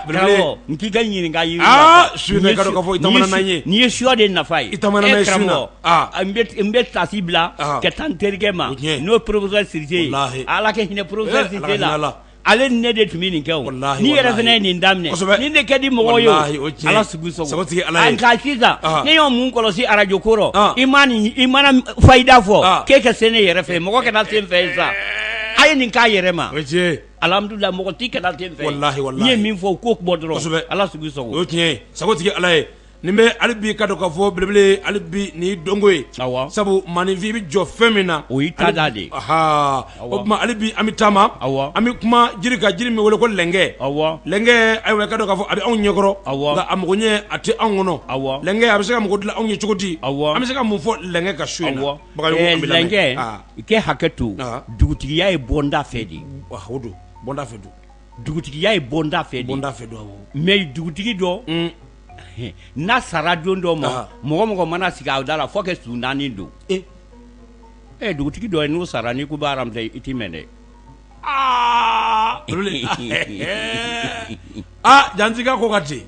Speaker 1: belebele.
Speaker 2: Karamɔgɔ, n k'i ka ɲininka yiri
Speaker 1: Aa,
Speaker 2: la.
Speaker 1: su in na i ka dɔn k'a fɔ i taamana n'an ye.
Speaker 2: Nin ye sɔ de nafa ye.
Speaker 1: I taamana n'an ye su in na.
Speaker 2: Karamɔgɔ,
Speaker 1: Ah.
Speaker 2: n bɛ tasi bila
Speaker 1: Ah.
Speaker 2: ka taa n terikɛ ma,
Speaker 1: O tiɲɛ.
Speaker 2: n'o ye professeur Sise ye.
Speaker 1: Walahi.
Speaker 2: Ala ka hinɛ professeur
Speaker 1: Eh,
Speaker 2: Sise
Speaker 1: Ala ka hinɛ
Speaker 2: la.
Speaker 1: a la.
Speaker 2: Ale ni ne de tun bɛ nin kɛ o.
Speaker 1: Walahi,
Speaker 2: N'i yɛrɛ
Speaker 1: walahi.
Speaker 2: fana ye nin daminɛ.
Speaker 1: Kosɛbɛ.
Speaker 2: Nin de ka di mɔgɔw ye o.
Speaker 1: Walahi, o tiɲɛ.
Speaker 2: Ala sugu sɔgɔ.
Speaker 1: Sago tigi Ala ye.
Speaker 2: Nka sisan,
Speaker 1: Ah.
Speaker 2: ne y'o mun kɔlɔsi arajo ko rɔ,
Speaker 1: Ah.
Speaker 2: i ma nin, i mana fayida fɔ,
Speaker 1: Ah.
Speaker 2: k'e ka se ne yɛrɛ fɛ, mɔgɔ kana se n fɛ yen sa. A ye nin k'a yɛrɛ ma.
Speaker 1: O ye tiɲɛ ye.
Speaker 2: Alhamdulillah, mɔgɔ t'i kana se n fɛ.
Speaker 1: Walahi, walahi.
Speaker 2: N ye min fɔ, u k'o bɔ dɔrɔn.
Speaker 1: Kosɛbɛ.
Speaker 2: Ala sugu
Speaker 1: O
Speaker 2: sɔgɔ.
Speaker 1: ye tiɲɛ ye. Sago tigi Ala ye. Nin bɛ hali bi, ka dɔn k'a fɔ belebele, hali bi nin y'i dɔnko ye.
Speaker 2: Awɔ.
Speaker 1: Sabu maaninfin, i bɛ jɔ fɛn min na.
Speaker 2: O y'i ta da de ye.
Speaker 1: Aha.
Speaker 2: Awɔ.
Speaker 1: O tuma hali bi an bɛ taama.
Speaker 2: Awɔ.
Speaker 1: An bɛ kuma jiri kan, jiri min wele ko lɛnkɛ.
Speaker 2: Awɔ.
Speaker 1: Lɛnkɛ, ayiwa, i ka dɔn k'a fɔ a bɛ anw ɲɛkɔrɔ.
Speaker 2: Awɔ.
Speaker 1: Nka a mago ɲɛ a tɛ anw kɔnɔ.
Speaker 2: Awɔ.
Speaker 1: Lɛnkɛ a bɛ se ka mago dilan anw ye cogo di?
Speaker 2: Awɔ.
Speaker 1: An bɛ se ka mun fɔ lɛnkɛ kan su in na?
Speaker 2: Awɔ.
Speaker 1: Bagayogo, an bɛ lamɛn.
Speaker 2: Lɛnkɛ,
Speaker 1: Ah.
Speaker 2: i kɛ hakɛ to,
Speaker 1: Ah.
Speaker 2: dugutigiya ye bɔnda fɛ de ye.
Speaker 1: Ah, o don. Bɔnda fɛ don.
Speaker 2: Dugutigiya ye bɔnda fɛ de ye.
Speaker 1: Bɔnda fɛ don, awɔ.
Speaker 2: Mais dugutigi dɔ, n'a sara don dɔ ma,
Speaker 1: Ah.
Speaker 2: mɔgɔ mɔgɔ mana sigi a da la fo ka su 4 don.
Speaker 1: Eh.
Speaker 2: Dugutigi dɔ ye, n'o sara, n'i ko b'a remplacer, i t'i mɛn dɛ.
Speaker 1: Aa. Belebele. Aa, janti ka ko ka ten.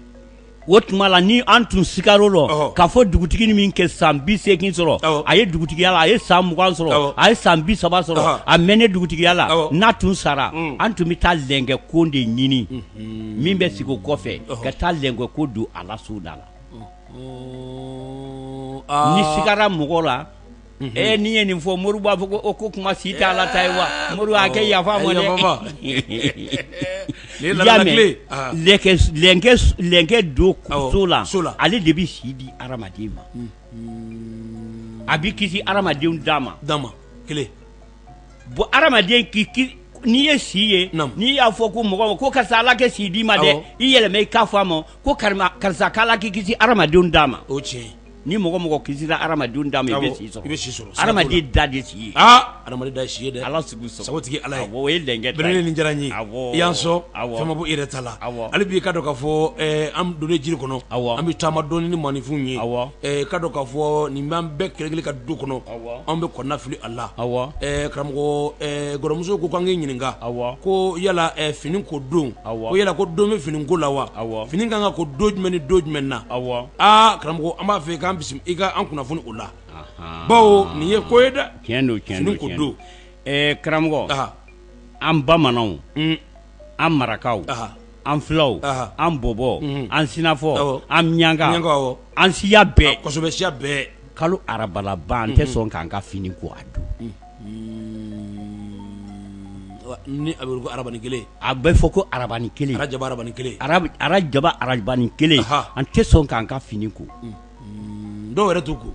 Speaker 2: O tuma la, ni an tun sigar'o rɔ
Speaker 1: Ɔhɔ.
Speaker 2: k'a fɔ dugutigi min kɛ san 80 sɔrɔ,
Speaker 1: Awɔ.
Speaker 2: a ye dugutigiya la, a ye san 20 sɔrɔ,
Speaker 1: Awɔ.
Speaker 2: a ye san 30 sɔrɔ,
Speaker 1: Ɔhɔ.
Speaker 2: a mɛnne dugutigiya la,
Speaker 1: Awɔ.
Speaker 2: n'a tun sara, an tun bɛ taa lɛnkɛ kon de ɲini min bɛ sigi o kɔfɛ ka taa lɛnkɛ ko don a la so da la. Ni sigara mɔgɔ la, n'i ye nin fɔ, mori b'a fɔ ko o ko kuma si t'a la ta ye wa mori a kɛ yafa ma
Speaker 1: Yafa
Speaker 2: dɛ.
Speaker 1: ma. Nin ye
Speaker 2: I y'a
Speaker 1: ladala
Speaker 2: mɛn?
Speaker 1: tile. Ah.
Speaker 2: Lɛnkɛ don
Speaker 1: Awɔ,
Speaker 2: so la,
Speaker 1: so la.
Speaker 2: ale de bɛ si di hadamaden ma, a bɛ kisi hadamadenw da ma.
Speaker 1: Dama. Kelen.
Speaker 2: Bon, hadamaden k'i n'i ye si ye,
Speaker 1: Naamu.
Speaker 2: n'i y'a fɔ ko mɔgɔ ma ko karisa Ala kɛ si d'i ma dɛ,
Speaker 1: Awɔ.
Speaker 2: i yɛlɛma i k'a fɔ a ma ko karisa k'Ala k'i kisi hadamadenw da ma.
Speaker 1: O ye tiɲɛ ye.
Speaker 2: Ni mɔgɔ mɔgɔ kisira hadamadenw da ma, i bɛ
Speaker 1: Awɔ,
Speaker 2: si sɔrɔ.
Speaker 1: i bɛ si sɔrɔ.
Speaker 2: Hadamaden da de si ye.
Speaker 1: Aa, adamaden da ye si ye dɛ.
Speaker 2: Ala sugu sɔgɔ.
Speaker 1: Sago tigi Ala ye.
Speaker 2: Awɔ, o ye lɛnkɛ ta ye.
Speaker 1: Belebele, nin diyara n ye.
Speaker 2: Awɔ.
Speaker 1: I y'an sɔn.
Speaker 2: Awɔ.
Speaker 1: Fɛn ma bɔ i yɛrɛ ta la.
Speaker 2: Awɔ.
Speaker 1: Hali bi i ka dɔn k'a fɔ an donnen jiri kɔnɔ.
Speaker 2: Awɔ.
Speaker 1: An bɛ taama dɔɔni ni maaninfinw ye.
Speaker 2: Awɔ.
Speaker 1: Ka dɔn k'a fɔ nin b'an bɛɛ kelen kelen ka du kɔnɔ.
Speaker 2: Awɔ.
Speaker 1: An bɛ kɔnɔna fili a la.
Speaker 2: Awɔ.
Speaker 1: Karamɔgɔ, gɔrɔmuso ko k'an k'i ɲininka.
Speaker 2: Awɔ.
Speaker 1: Ko yala fini ko don.
Speaker 2: Awɔ.
Speaker 1: Ko yala ko don bɛ fini ko la wa?
Speaker 2: Awɔ.
Speaker 1: Fini kan ka ko don jumɛn ni don jumɛn na?
Speaker 2: Awɔ.
Speaker 1: Aa karamɔgɔ, an b'a fɛ k'an bisimila i ka an kunnafoni o la.
Speaker 2: Ahan.
Speaker 1: Bawo nin ye ko ye dɛ.
Speaker 2: Tiɲɛ don, tiɲɛ
Speaker 1: Fini
Speaker 2: don,
Speaker 1: ko
Speaker 2: tiɲɛ
Speaker 1: don.
Speaker 2: don. Karamɔgɔ,
Speaker 1: Aha.
Speaker 2: an bamananw,
Speaker 1: Un.
Speaker 2: an marakaw,
Speaker 1: Aha.
Speaker 2: an filaw,
Speaker 1: Aha.
Speaker 2: an bɔbɔ, an sinafɔ,
Speaker 1: Awɔ.
Speaker 2: an miyanka,
Speaker 1: Miyanka, awɔ.
Speaker 2: an siya bɛɛ,
Speaker 1: Kosɛbɛ, siya bɛɛ.
Speaker 2: Kalo arabalaban, an tɛ sɔn k'an ka fini ko a don.
Speaker 1: Ni a bɛ ko arabani kelen.
Speaker 2: A bɛ fɔ ko arabani kelen.
Speaker 1: Arajaba arabani kelen.
Speaker 2: Arajaba arabani kelen. An tɛ sɔn k'an ka fini ko.
Speaker 1: Dɔw yɛrɛ t'u ko.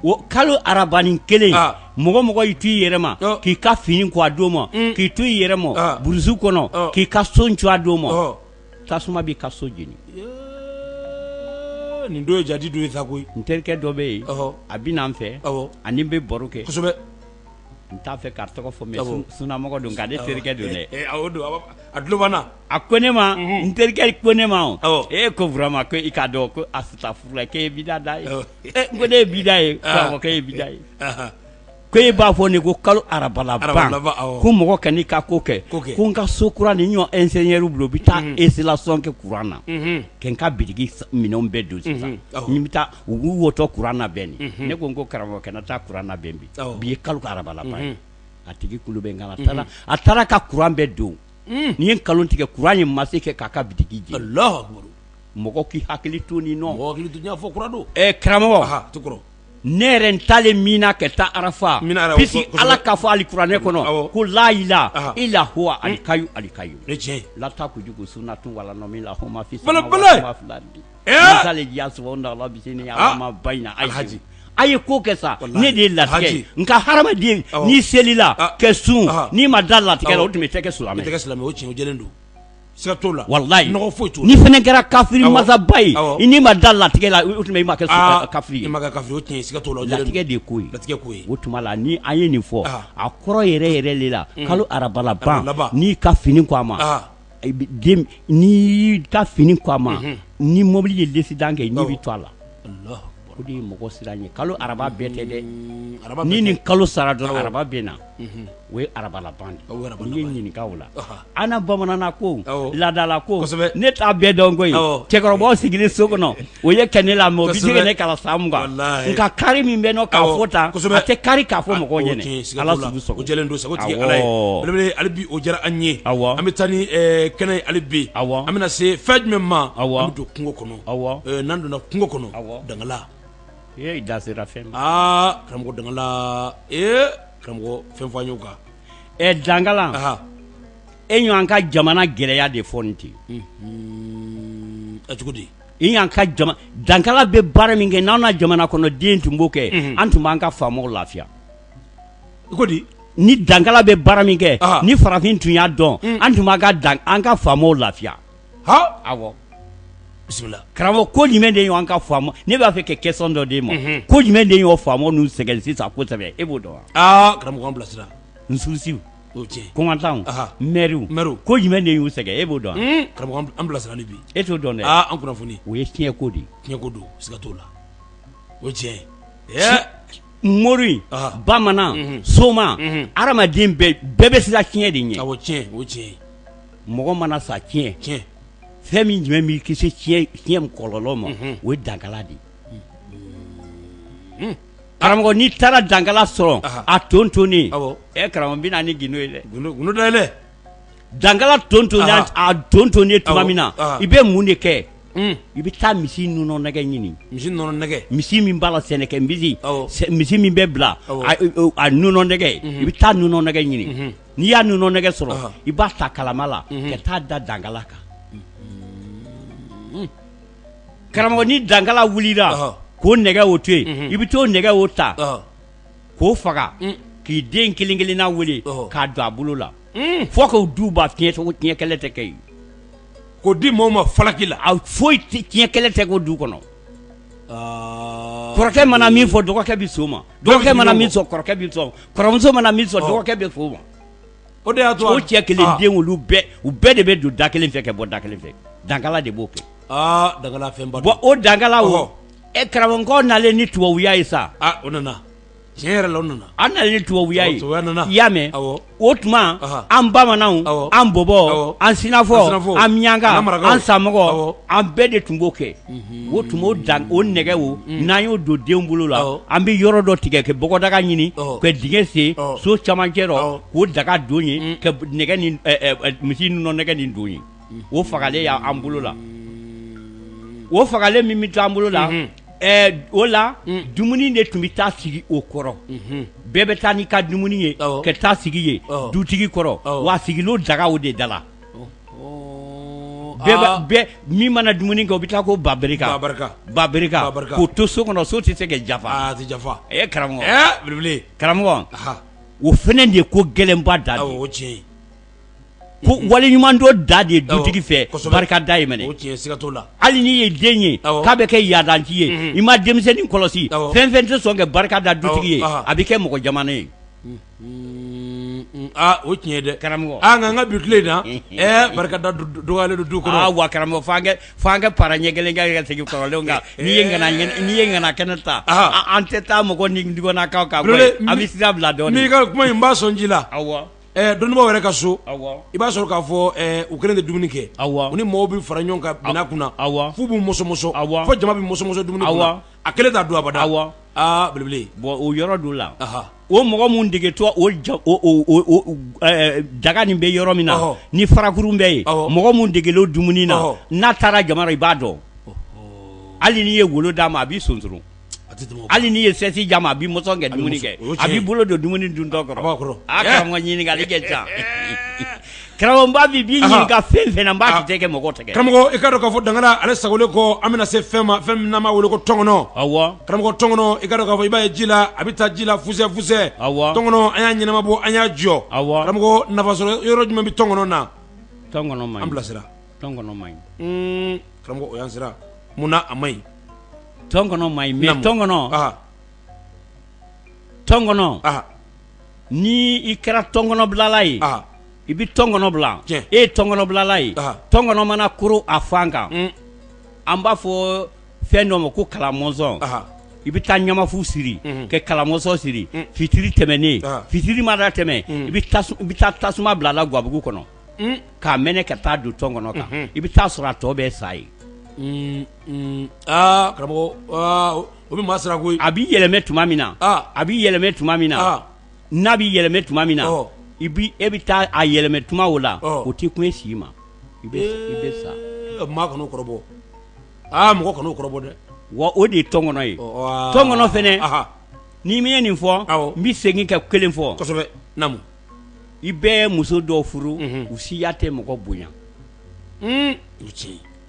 Speaker 2: O kalo arabani kelen mɔgɔ mɔgɔ y'i to i yɛrɛ ma k'i ka fini ko a don ma k'i to i yɛrɛ ma burusu kɔnɔ k'i ka so cu a don ma tasuma b'i ka so jeni.
Speaker 1: Nin don ye jadi don ye sa koyi.
Speaker 2: N terikɛ dɔ bɛ yen a bɛ na n fɛ ani n bɛ baro kɛ.
Speaker 1: Kosɛbɛ.
Speaker 2: N t'a fɛ k'a tɔgɔ fɔ mais sunamɔgɔ don nka ne terikɛ don dɛ.
Speaker 1: A tulo b'an na.
Speaker 2: A ko ne ma n terikɛ ko ne ma e ko Burama ko i k'a dɔn ko asitafurulayi k'e ye bida da ye. N ko ne ye bida ye ko awɔ k'e ye bida ye. Ko e b'a fɔ nin ko kalo araba laban ko mɔgɔ kan'i ka ko kɛ ko n ka so kura nin ɲɔ ingénieur bolo u bɛ taa installation kɛ courant na kɛ n ka bitigi minɛnw bɛɛ don sisan ni bɛ taa u b'u wotɔ courant labɛn nin ne ko n ko karamɔgɔ kana taa courant labɛn bi bi ye kalo araba laban ye a tigi kulo bɛ n kan na a taara ka courant bɛɛ don ni ye nkalon tigɛ courant ye masse kɛ k'a ka bitigi jeni mɔgɔ k'i hakili to nin nɔ
Speaker 1: mɔgɔ hakili to n y'a fɔ kura don
Speaker 2: karamɔgɔ ne yɛrɛ n taalen Mina ka taa Arafa puisque Ala k'a fɔ alikuranɛ kɔnɔ ko layila ila huwa alikayu alikayu la takujugu sunatun wala nɔmi la homa fi alhaji a ye ko kɛ sa ne de ye latigɛ nka hadamaden n'i selila kɛ sun n'i ma da latigɛ la o tuma i tɛ kɛ silamɛ
Speaker 1: o tiɲɛ jɛlen don siga t'o la
Speaker 2: walayi
Speaker 1: nɔgɔ foyi t'o
Speaker 2: la n'i fana kɛra kafiri masaba ye i n'i ma da latigɛ la o tuma i ma kɛ kafiri
Speaker 1: ye i ma kɛ kafiri o tiɲɛ siga t'o la
Speaker 2: latigɛ de ye ko ye
Speaker 1: latigɛ ko ye
Speaker 2: o tuma la ni an ye nin fɔ a kɔrɔ yɛrɛ yɛrɛ de la kalo araba laban n'i ka fini ko a ma den n'i ka fini ko a ma ni mobili ye l'accident kɛ n'i bɛ to a la o de ye mɔgɔ siran ye kalo araba bɛɛ tɛ dɛ ni nin kalo sara dɔrɔn araba bɛ na o ye araba laban de ye n'i ye ɲininka o la an na bamanan ko laadala ko ne t'a bɛɛ dɔn koyi cɛkɔrɔbaw sigilen so kɔnɔ o ye kɛ ne la mais o bɛ se ka ne kalan san 20 nka kari min bɛ nɔ k'a fɔ tan a tɛ kari k'a fɔ mɔgɔw ɲɛna ala sugu
Speaker 1: sɔgɔ o jɛlen don sago tigi ala ye belebele hali bi o diyara an ye an bɛ taa ni kɛnɛ ye hali bi an bɛna se fɛn jumɛn ma an bɛ don kungo kɔnɔ n'an donna kungo kɔnɔ dangala
Speaker 2: ee da sera fɛn
Speaker 1: ma aa karamɔgɔ dangala ee karamɔgɔ fɛn fɔ an y'o kan
Speaker 2: ɛ dangala e ɲɔgɔn ka jamana gɛlɛya de fɔ nin ten
Speaker 1: a cogo di
Speaker 2: i y'an ka jama dankala bɛ baara min kɛ n'an na jamana kɔnɔ den tun b'o kɛ an tun b'an ka faamaw lafiya
Speaker 1: i ko di
Speaker 2: ni dankala bɛ baara min kɛ ni farafin tun y'a dɔn an tun b'an ka dan an ka faamaw lafiya awɔ
Speaker 1: bisimila
Speaker 2: karamɔgɔ ko jumɛn de y'an ka faama ne b'a fɛ ka question dɔ d'e ma ko jumɛn de y'o faamaw ninnu sɛgɛn sisan kosɛbɛ e b'o dɔn wa
Speaker 1: aa karamɔgɔ an bilasira
Speaker 2: nsusiw kɔnkantanw mɛriw ko jumɛn de y'u sɛgɛn e b'o dɔn
Speaker 1: karamɔgɔ an bilasira ni bi
Speaker 2: e t'o dɔn dɛ
Speaker 1: an kunnafoni
Speaker 2: o ye tiɲɛ ko de ye
Speaker 1: tiɲɛ ko don siga t'o la o tiɲɛ ye
Speaker 2: mori bamanan soma hadamaden bɛɛ bɛ siran tiɲɛ de ɲɛ
Speaker 1: awɔ tiɲɛ o tiɲɛ
Speaker 2: mɔgɔ mana sa tiɲɛ
Speaker 1: tiɲɛ
Speaker 2: fɛn min jumɛn b'i kisi tiɲɛ kɔlɔlɔ ma o ye dankala de ye karamɔgɔ n'i taara dankala sɔrɔ a tontonnen ɛ karamɔgɔ n bɛ na ni gindo ye dɛ
Speaker 1: gundo dayɛlɛ
Speaker 2: dankala tontonnen a tontonnen tuma min na i bɛ mun de kɛ i bɛ taa misi nɔnɔ nɛgɛ ɲini
Speaker 1: misi nɔnɔ nɛgɛ
Speaker 2: misi min b'a la sɛnɛkɛ misi misi min bɛ bila a nɔnɔ nɛgɛ i bɛ taa nɔnɔ nɛgɛ ɲini n'i y'a nɔnɔ nɛgɛ sɔrɔ i b'a ta kalama la ka taa da dankala kan karamɔgɔ ni dankala wulila k'o nɛgɛ o to yen i bɛ t'o nɛgɛ o ta k'o faga k'i den kelen kelenna wele k'a don a bolo la fo k'o du ban tiɲɛ tiɲɛ kɛlɛ tɛ kɛ yen
Speaker 1: k'o di maaw ma falaki la
Speaker 2: a foyi tiɲɛ kɛlɛ tɛ k'o du kɔnɔ kɔrɔkɛ mana min fɔ dɔgɔkɛ bɛ sɔn o ma dɔgɔkɛ mana min sɔn kɔrɔkɛ bɛ sɔn kɔrɔmuso mana min sɔn dɔgɔkɛ bɛ sɔn o ma
Speaker 1: o de y'a to
Speaker 2: o cɛ kelen den olu bɛɛ u bɛɛ de bɛ don da kelen fɛ ka bɔ da kelen fɛ dankala de b'o kɛ
Speaker 1: dankala fɛnba
Speaker 2: bon o dankala o ɛ karamɔgɔ nalen ni tubabuya ye sa
Speaker 1: o nana tiɲɛ yɛrɛ la o nana
Speaker 2: an nalen ni tubabuya ye
Speaker 1: tubabuya nana
Speaker 2: i y'a mɛn o tuma an bamananw an bɔbɔ an sinafɔ an miyanka an samɔgɔ an bɛɛ de tun b'o kɛ o tuma o dan o nɛgɛ o n'an y'o don denw bolo la an bɛ yɔrɔ dɔ tigɛ ka bɔgɔdaga ɲini ka dingɛ sen so camancɛ rɔ k'o daga don yen ka nɛgɛ ni misi nɔnɔ nɛgɛ nin don yen o fagalen y'an bolo la o fagalen min bɛ to an bolo la. O la dumuni de tun bɛ taa sigi o kɔrɔ bɛɛ bɛ taa n'i ka dumuni ye ka taa sigi yen dutigi kɔrɔ wa sigilen daga o de da la bɛɛ min mana dumuni kɛ o bɛ taa ko ba barika ba barika k'o to so kɔnɔ so tɛ se ka jafa karamɔgɔ karamɔgɔ o fana de ye ko gɛlɛnba da ye ko waleɲumandɔn da de ye dutigi fɛ barika da ye minɛ hali n'i ye den ye k'a bɛ kɛ yadanci ye i ma denmisɛnnin kɔlɔsi fɛn fɛn tɛ sɔn ka barika da dutigi ye a bɛ kɛ mɔgɔ jamana ye
Speaker 1: O tiɲɛ dɛ karamɔgɔ nka an ka bi tile in na barika da dɔgɔyalen don du kɔnɔ
Speaker 2: wa karamɔgɔ fo an ka para ɲɛ kelen kɛ ka segin kɔrɔlenw kan n'i ye n'i ye ŋana kɛnɛ ta an tɛ taa mɔgɔ ni dugannakaw kan an bɛ sira bila dɔɔnin
Speaker 1: n'i ka kuma in b'a sɔn ji la dɔnnibaaw yɛrɛ ka so i b'a sɔrɔ k'a fɔ u kelen tɛ dumuni kɛ u ni mɔgɔw bɛ fara ɲɔgɔn kan minɛn kunna f'u b'u mɔsɔnmɔsɔn fo jama bɛ mɔsɔnmɔsɔn dumuni kunna a kelen t'a dun abada aa belebele
Speaker 2: bon o yɔrɔ dɔ la o mɔgɔ min degetɔ o daga nin bɛ yɔrɔ min na ni farakurun bɛ yen mɔgɔ min degelen dumuni na n'a taara jama i b'a dɔn hali n'i ye wolo d'a ma a b'i sonsoro hali n'i ye sɛsi d'a ma a b'i mɔsɔn kɛ dumuni kɛ a b'i bolo don dumuni duntɔ kɔrɔ a karamɔgɔ ɲininkali ka ca karamɔgɔ n b'a b'i ɲininka fɛn fɛn na n b'a tɛ kɛ mɔgɔ tigɛ
Speaker 1: karamɔgɔ i k'a dɔn k'a fɔ dangana ale sagolen kɔ an bɛna se fɛn ma fɛn min n'an b'a wele ko tɔnkɔnɔ
Speaker 2: awɔ
Speaker 1: karamɔgɔ tɔnkɔnɔ i k'a dɔn k'a fɔ i b'a ye ji la a bɛ taa ji la fusɛ fusɛ
Speaker 2: awɔ
Speaker 1: tɔnkɔnɔ an y'a ɲɛnama bɔ an y'a jɔ
Speaker 2: awɔ
Speaker 1: karamɔgɔ nafa sɔrɔ yɔrɔ jumɛn bɛ tɔnkɔnɔ na
Speaker 2: tɔnkɔnɔ man
Speaker 1: ɲi an bilasira
Speaker 2: tɔnkɔnɔ man
Speaker 1: ɲi karamɔgɔ o y'an sira mun na a man ɲi
Speaker 2: tɔnkɔnɔ man ɲi mais tɔnkɔnɔ tɔnkɔnɔ ni i kɛra tɔnkɔnɔbilala ye i bɛ tɔnkɔnɔ bila e ye tɔnkɔnɔbilala ye tɔnkɔnɔ mana koro a fan kan an b'a fɔ fɛn dɔ ma ko kalamɔzɔn i bɛ taa ɲamafu siri ka kalamɔzɔn siri fitiri tɛmɛnen fitiri mana tɛmɛ i bɛ taa tasuma bila la gabugu kɔnɔ k'a mɛnɛ ka taa don tɔnkɔnɔ kan i bɛ taa sɔrɔ a tɔ bɛɛ sa yen
Speaker 1: aa karamɔgɔ o bɛ maa siran koyi
Speaker 2: a b'i yɛlɛmɛ tuma min na a b'i yɛlɛmɛ tuma min na n'a b'i yɛlɛmɛ tuma min na i bi e bɛ taa a yɛlɛmɛ tuma o la o tɛ kun e si ma i bɛ
Speaker 1: sa maa kan'o kɔrɔbɔ aa mɔgɔ kan'o kɔrɔbɔ dɛ
Speaker 2: wa o de ye tɔnkɔnɔ ye tɔnkɔnɔ fɛnɛ ni min ye nin fɔ n bɛ segin ka kelen fɔ
Speaker 1: kosɛbɛ naamu
Speaker 2: i bɛ muso dɔw furu u siya tɛ mɔgɔ bonya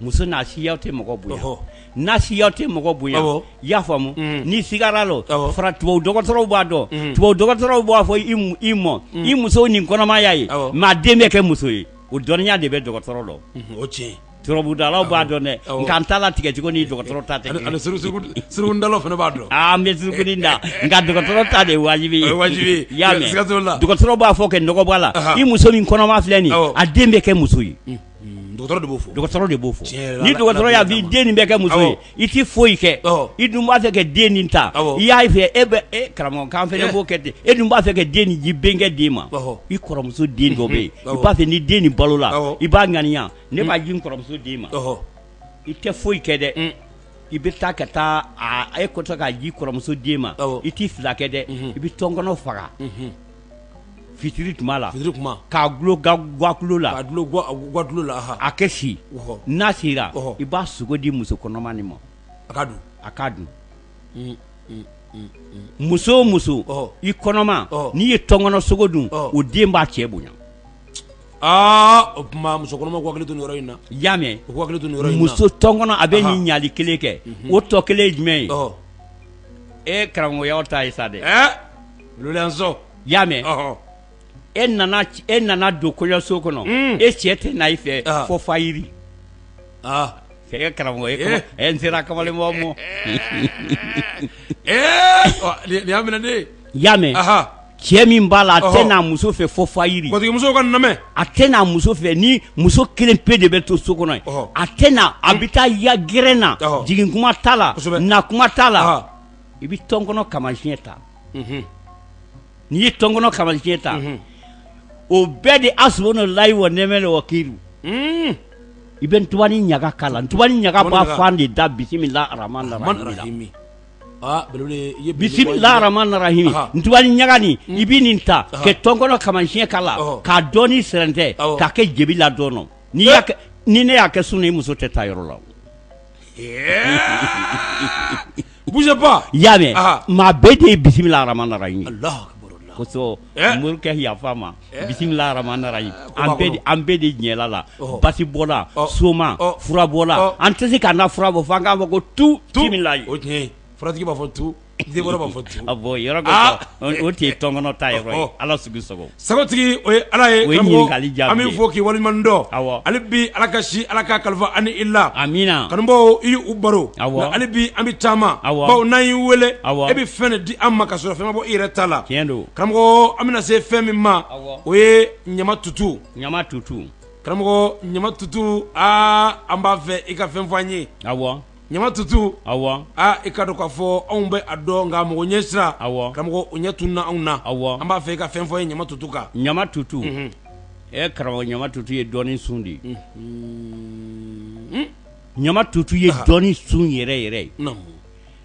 Speaker 2: muso n'a siya tɛ mɔgɔ bonya n'a siya tɛ mɔgɔ bonya i y'a faamu n'i sigara la fara tubabu dɔgɔtɔrɔw b'a dɔn tubabu dɔgɔtɔrɔw b'a fɔ i ma i muso nin kɔnɔmaya ye mais a den bɛ kɛ muso ye o dɔnniya de bɛ dɔgɔtɔrɔ dɔn
Speaker 1: o tiɲɛ
Speaker 2: turabudalaw b'a dɔn dɛ nka n t'a latigɛ cogo ni dɔgɔtɔrɔ ta tɛ
Speaker 1: ani surukundalaw fana b'a dɔn
Speaker 2: aa n bɛ surukuni da nka dɔgɔtɔrɔ ta de ye wajibi ye
Speaker 1: wajibi
Speaker 2: i y'a mɛn dɔgɔtɔrɔ b'a fɔ kɛ nɔgɔ b'a la i muso min kɔnɔma filɛ nin a den bɛ kɛ muso ye
Speaker 1: dɔgɔtɔrɔ de b'o fɔ
Speaker 2: dɔgɔtɔrɔ de b'o fɔ ni dɔgɔtɔrɔ y'a fɔ i den nin bɛ kɛ muso ye i tɛ foyi kɛ i dun b'a fɛ ka den nin ta i y'a fɛ e bɛ e karamɔgɔ k'an fana b'o kɛ ten e dun b'a fɛ ka den nin di bɛnkɛ den ma i kɔrɔmuso den dɔ bɛ yen i b'a fɛ ni den nin balola i b'a ŋaniya ne b'a di n kɔrɔmuso den ma i tɛ foyi kɛ dɛ i bɛ taa ka taa a e kɔtɔ k'a di kɔrɔmuso den ma i tɛ fila kɛ dɛ i bɛ tɔnkɔnɔ faga fitiri tuma la k'a dulon gakulu la a kɛ si n'a sera i b'a sogo di muso kɔnɔma nin ma a k'a dun muso o muso i kɔnɔma n'i ye tɔnkɔnɔ sogo dun o den b'a cɛ bonya
Speaker 1: aa o tuma muso kɔnɔma k'u hakili to nin yɔrɔ in na
Speaker 2: i y'a mɛn
Speaker 1: u k'u hakili to nin yɔrɔ in
Speaker 2: na muso tɔnkɔnɔ a bɛ nin ɲali kelen kɛ o tɔ kelen ye jumɛn ye e karamɔgɔyaw ta ye sa dɛ
Speaker 1: lulansɔ
Speaker 2: i y'a mɛn e nana don kɔɲɔso kɔnɔ e cɛ tɛ na i fɛ fo fayiri e karamɔgɔ e n sera kamalenbaw ma
Speaker 1: nin y'a minɛ
Speaker 2: i y'a mɛn cɛ min b'a la a tɛ n'a muso fɛ fo fayiri
Speaker 1: muso ka lamɛn
Speaker 2: a tɛ n'a muso fɛ ni muso kelen pe de bɛ to so kɔnɔ a tɛ na a bɛ taa ya gɛrɛn na jigin kuma t'a la na kuma t'a la i bɛ tɔnkɔnɔ kamasiyɛn ta n'i ye tɔnkɔnɔ kamasiyɛn ta o bɛɛ de hasbunalahi wa nɛmɛli wakilu i bɛ ntubani ɲaga k'a la ntubani ɲaga b'a fan de da bisimila arahamani bisimila arahamani rahimi ntubani ɲaga nin i bɛ nin ta ka tɔnkɔnɔ kamasiyɛn k'a la k'a dɔɔni sɛrɛntɛ k'a kɛ jebi la dɔɔnin ni ne y'a kɛ sun i muso tɛ taa yɔrɔ la
Speaker 1: Bougez pas.
Speaker 2: I y'a mɛn, maa bɛɛ de ye bisimila arahmani rahim kosɔn morikɛ yafa ma bisimila arahmani rahim an bɛɛ de ɲɛla la basibɔla soma furabɔla an tɛ se k'an na fura bɔ fo an k'a fɔ ko tu bisimilayi
Speaker 1: o tiɲɛ furatigi b'a fɔ tu den b'a fɔ tu
Speaker 2: bon yɔrɔ o tɛ tɔnkɔnɔ ta yɔrɔ ye ala sugu sago
Speaker 1: sagotigi o ye ala ye
Speaker 2: o ye ɲininkali jaabi
Speaker 1: an b'i fo k'i waleɲuman dɔn
Speaker 2: awɔ
Speaker 1: hali bi ala ka si ala ka kalifa ani i la
Speaker 2: amiina
Speaker 1: kanubaw i y'u baro
Speaker 2: awɔ
Speaker 1: hali bi an bɛ taama
Speaker 2: awɔ
Speaker 1: bawo n'an y'i wele
Speaker 2: awɔ
Speaker 1: e bɛ fɛn de di an ma ka sɔrɔ fɛn ma bɔ i yɛrɛ ta la
Speaker 2: tiɲɛ don
Speaker 1: karamɔgɔ an bɛna se fɛn min ma
Speaker 2: awɔ
Speaker 1: o ye ɲama tutu
Speaker 2: ɲama tutu
Speaker 1: karamɔgɔ ɲama tutu aa an b'a fɛ i ka fɛn fɔ an ye
Speaker 2: awɔ
Speaker 1: ɲama tutu
Speaker 2: awɔ
Speaker 1: aa i ka dɔn k'a fɔ anw bɛ a dɔn nka mɔgɔ ɲɛ sira
Speaker 2: awɔ
Speaker 1: karamɔgɔ o ɲɛ tununa anw na
Speaker 2: awɔ
Speaker 1: an b'a fɛ i ka fɛn fɔ ye ɲama tutu kan
Speaker 2: ɲama tutu ɛ karamɔgɔ ɲama tutu ye dɔnni sun de ye ɲama tutu ye dɔnni sun yɛrɛ yɛrɛ ye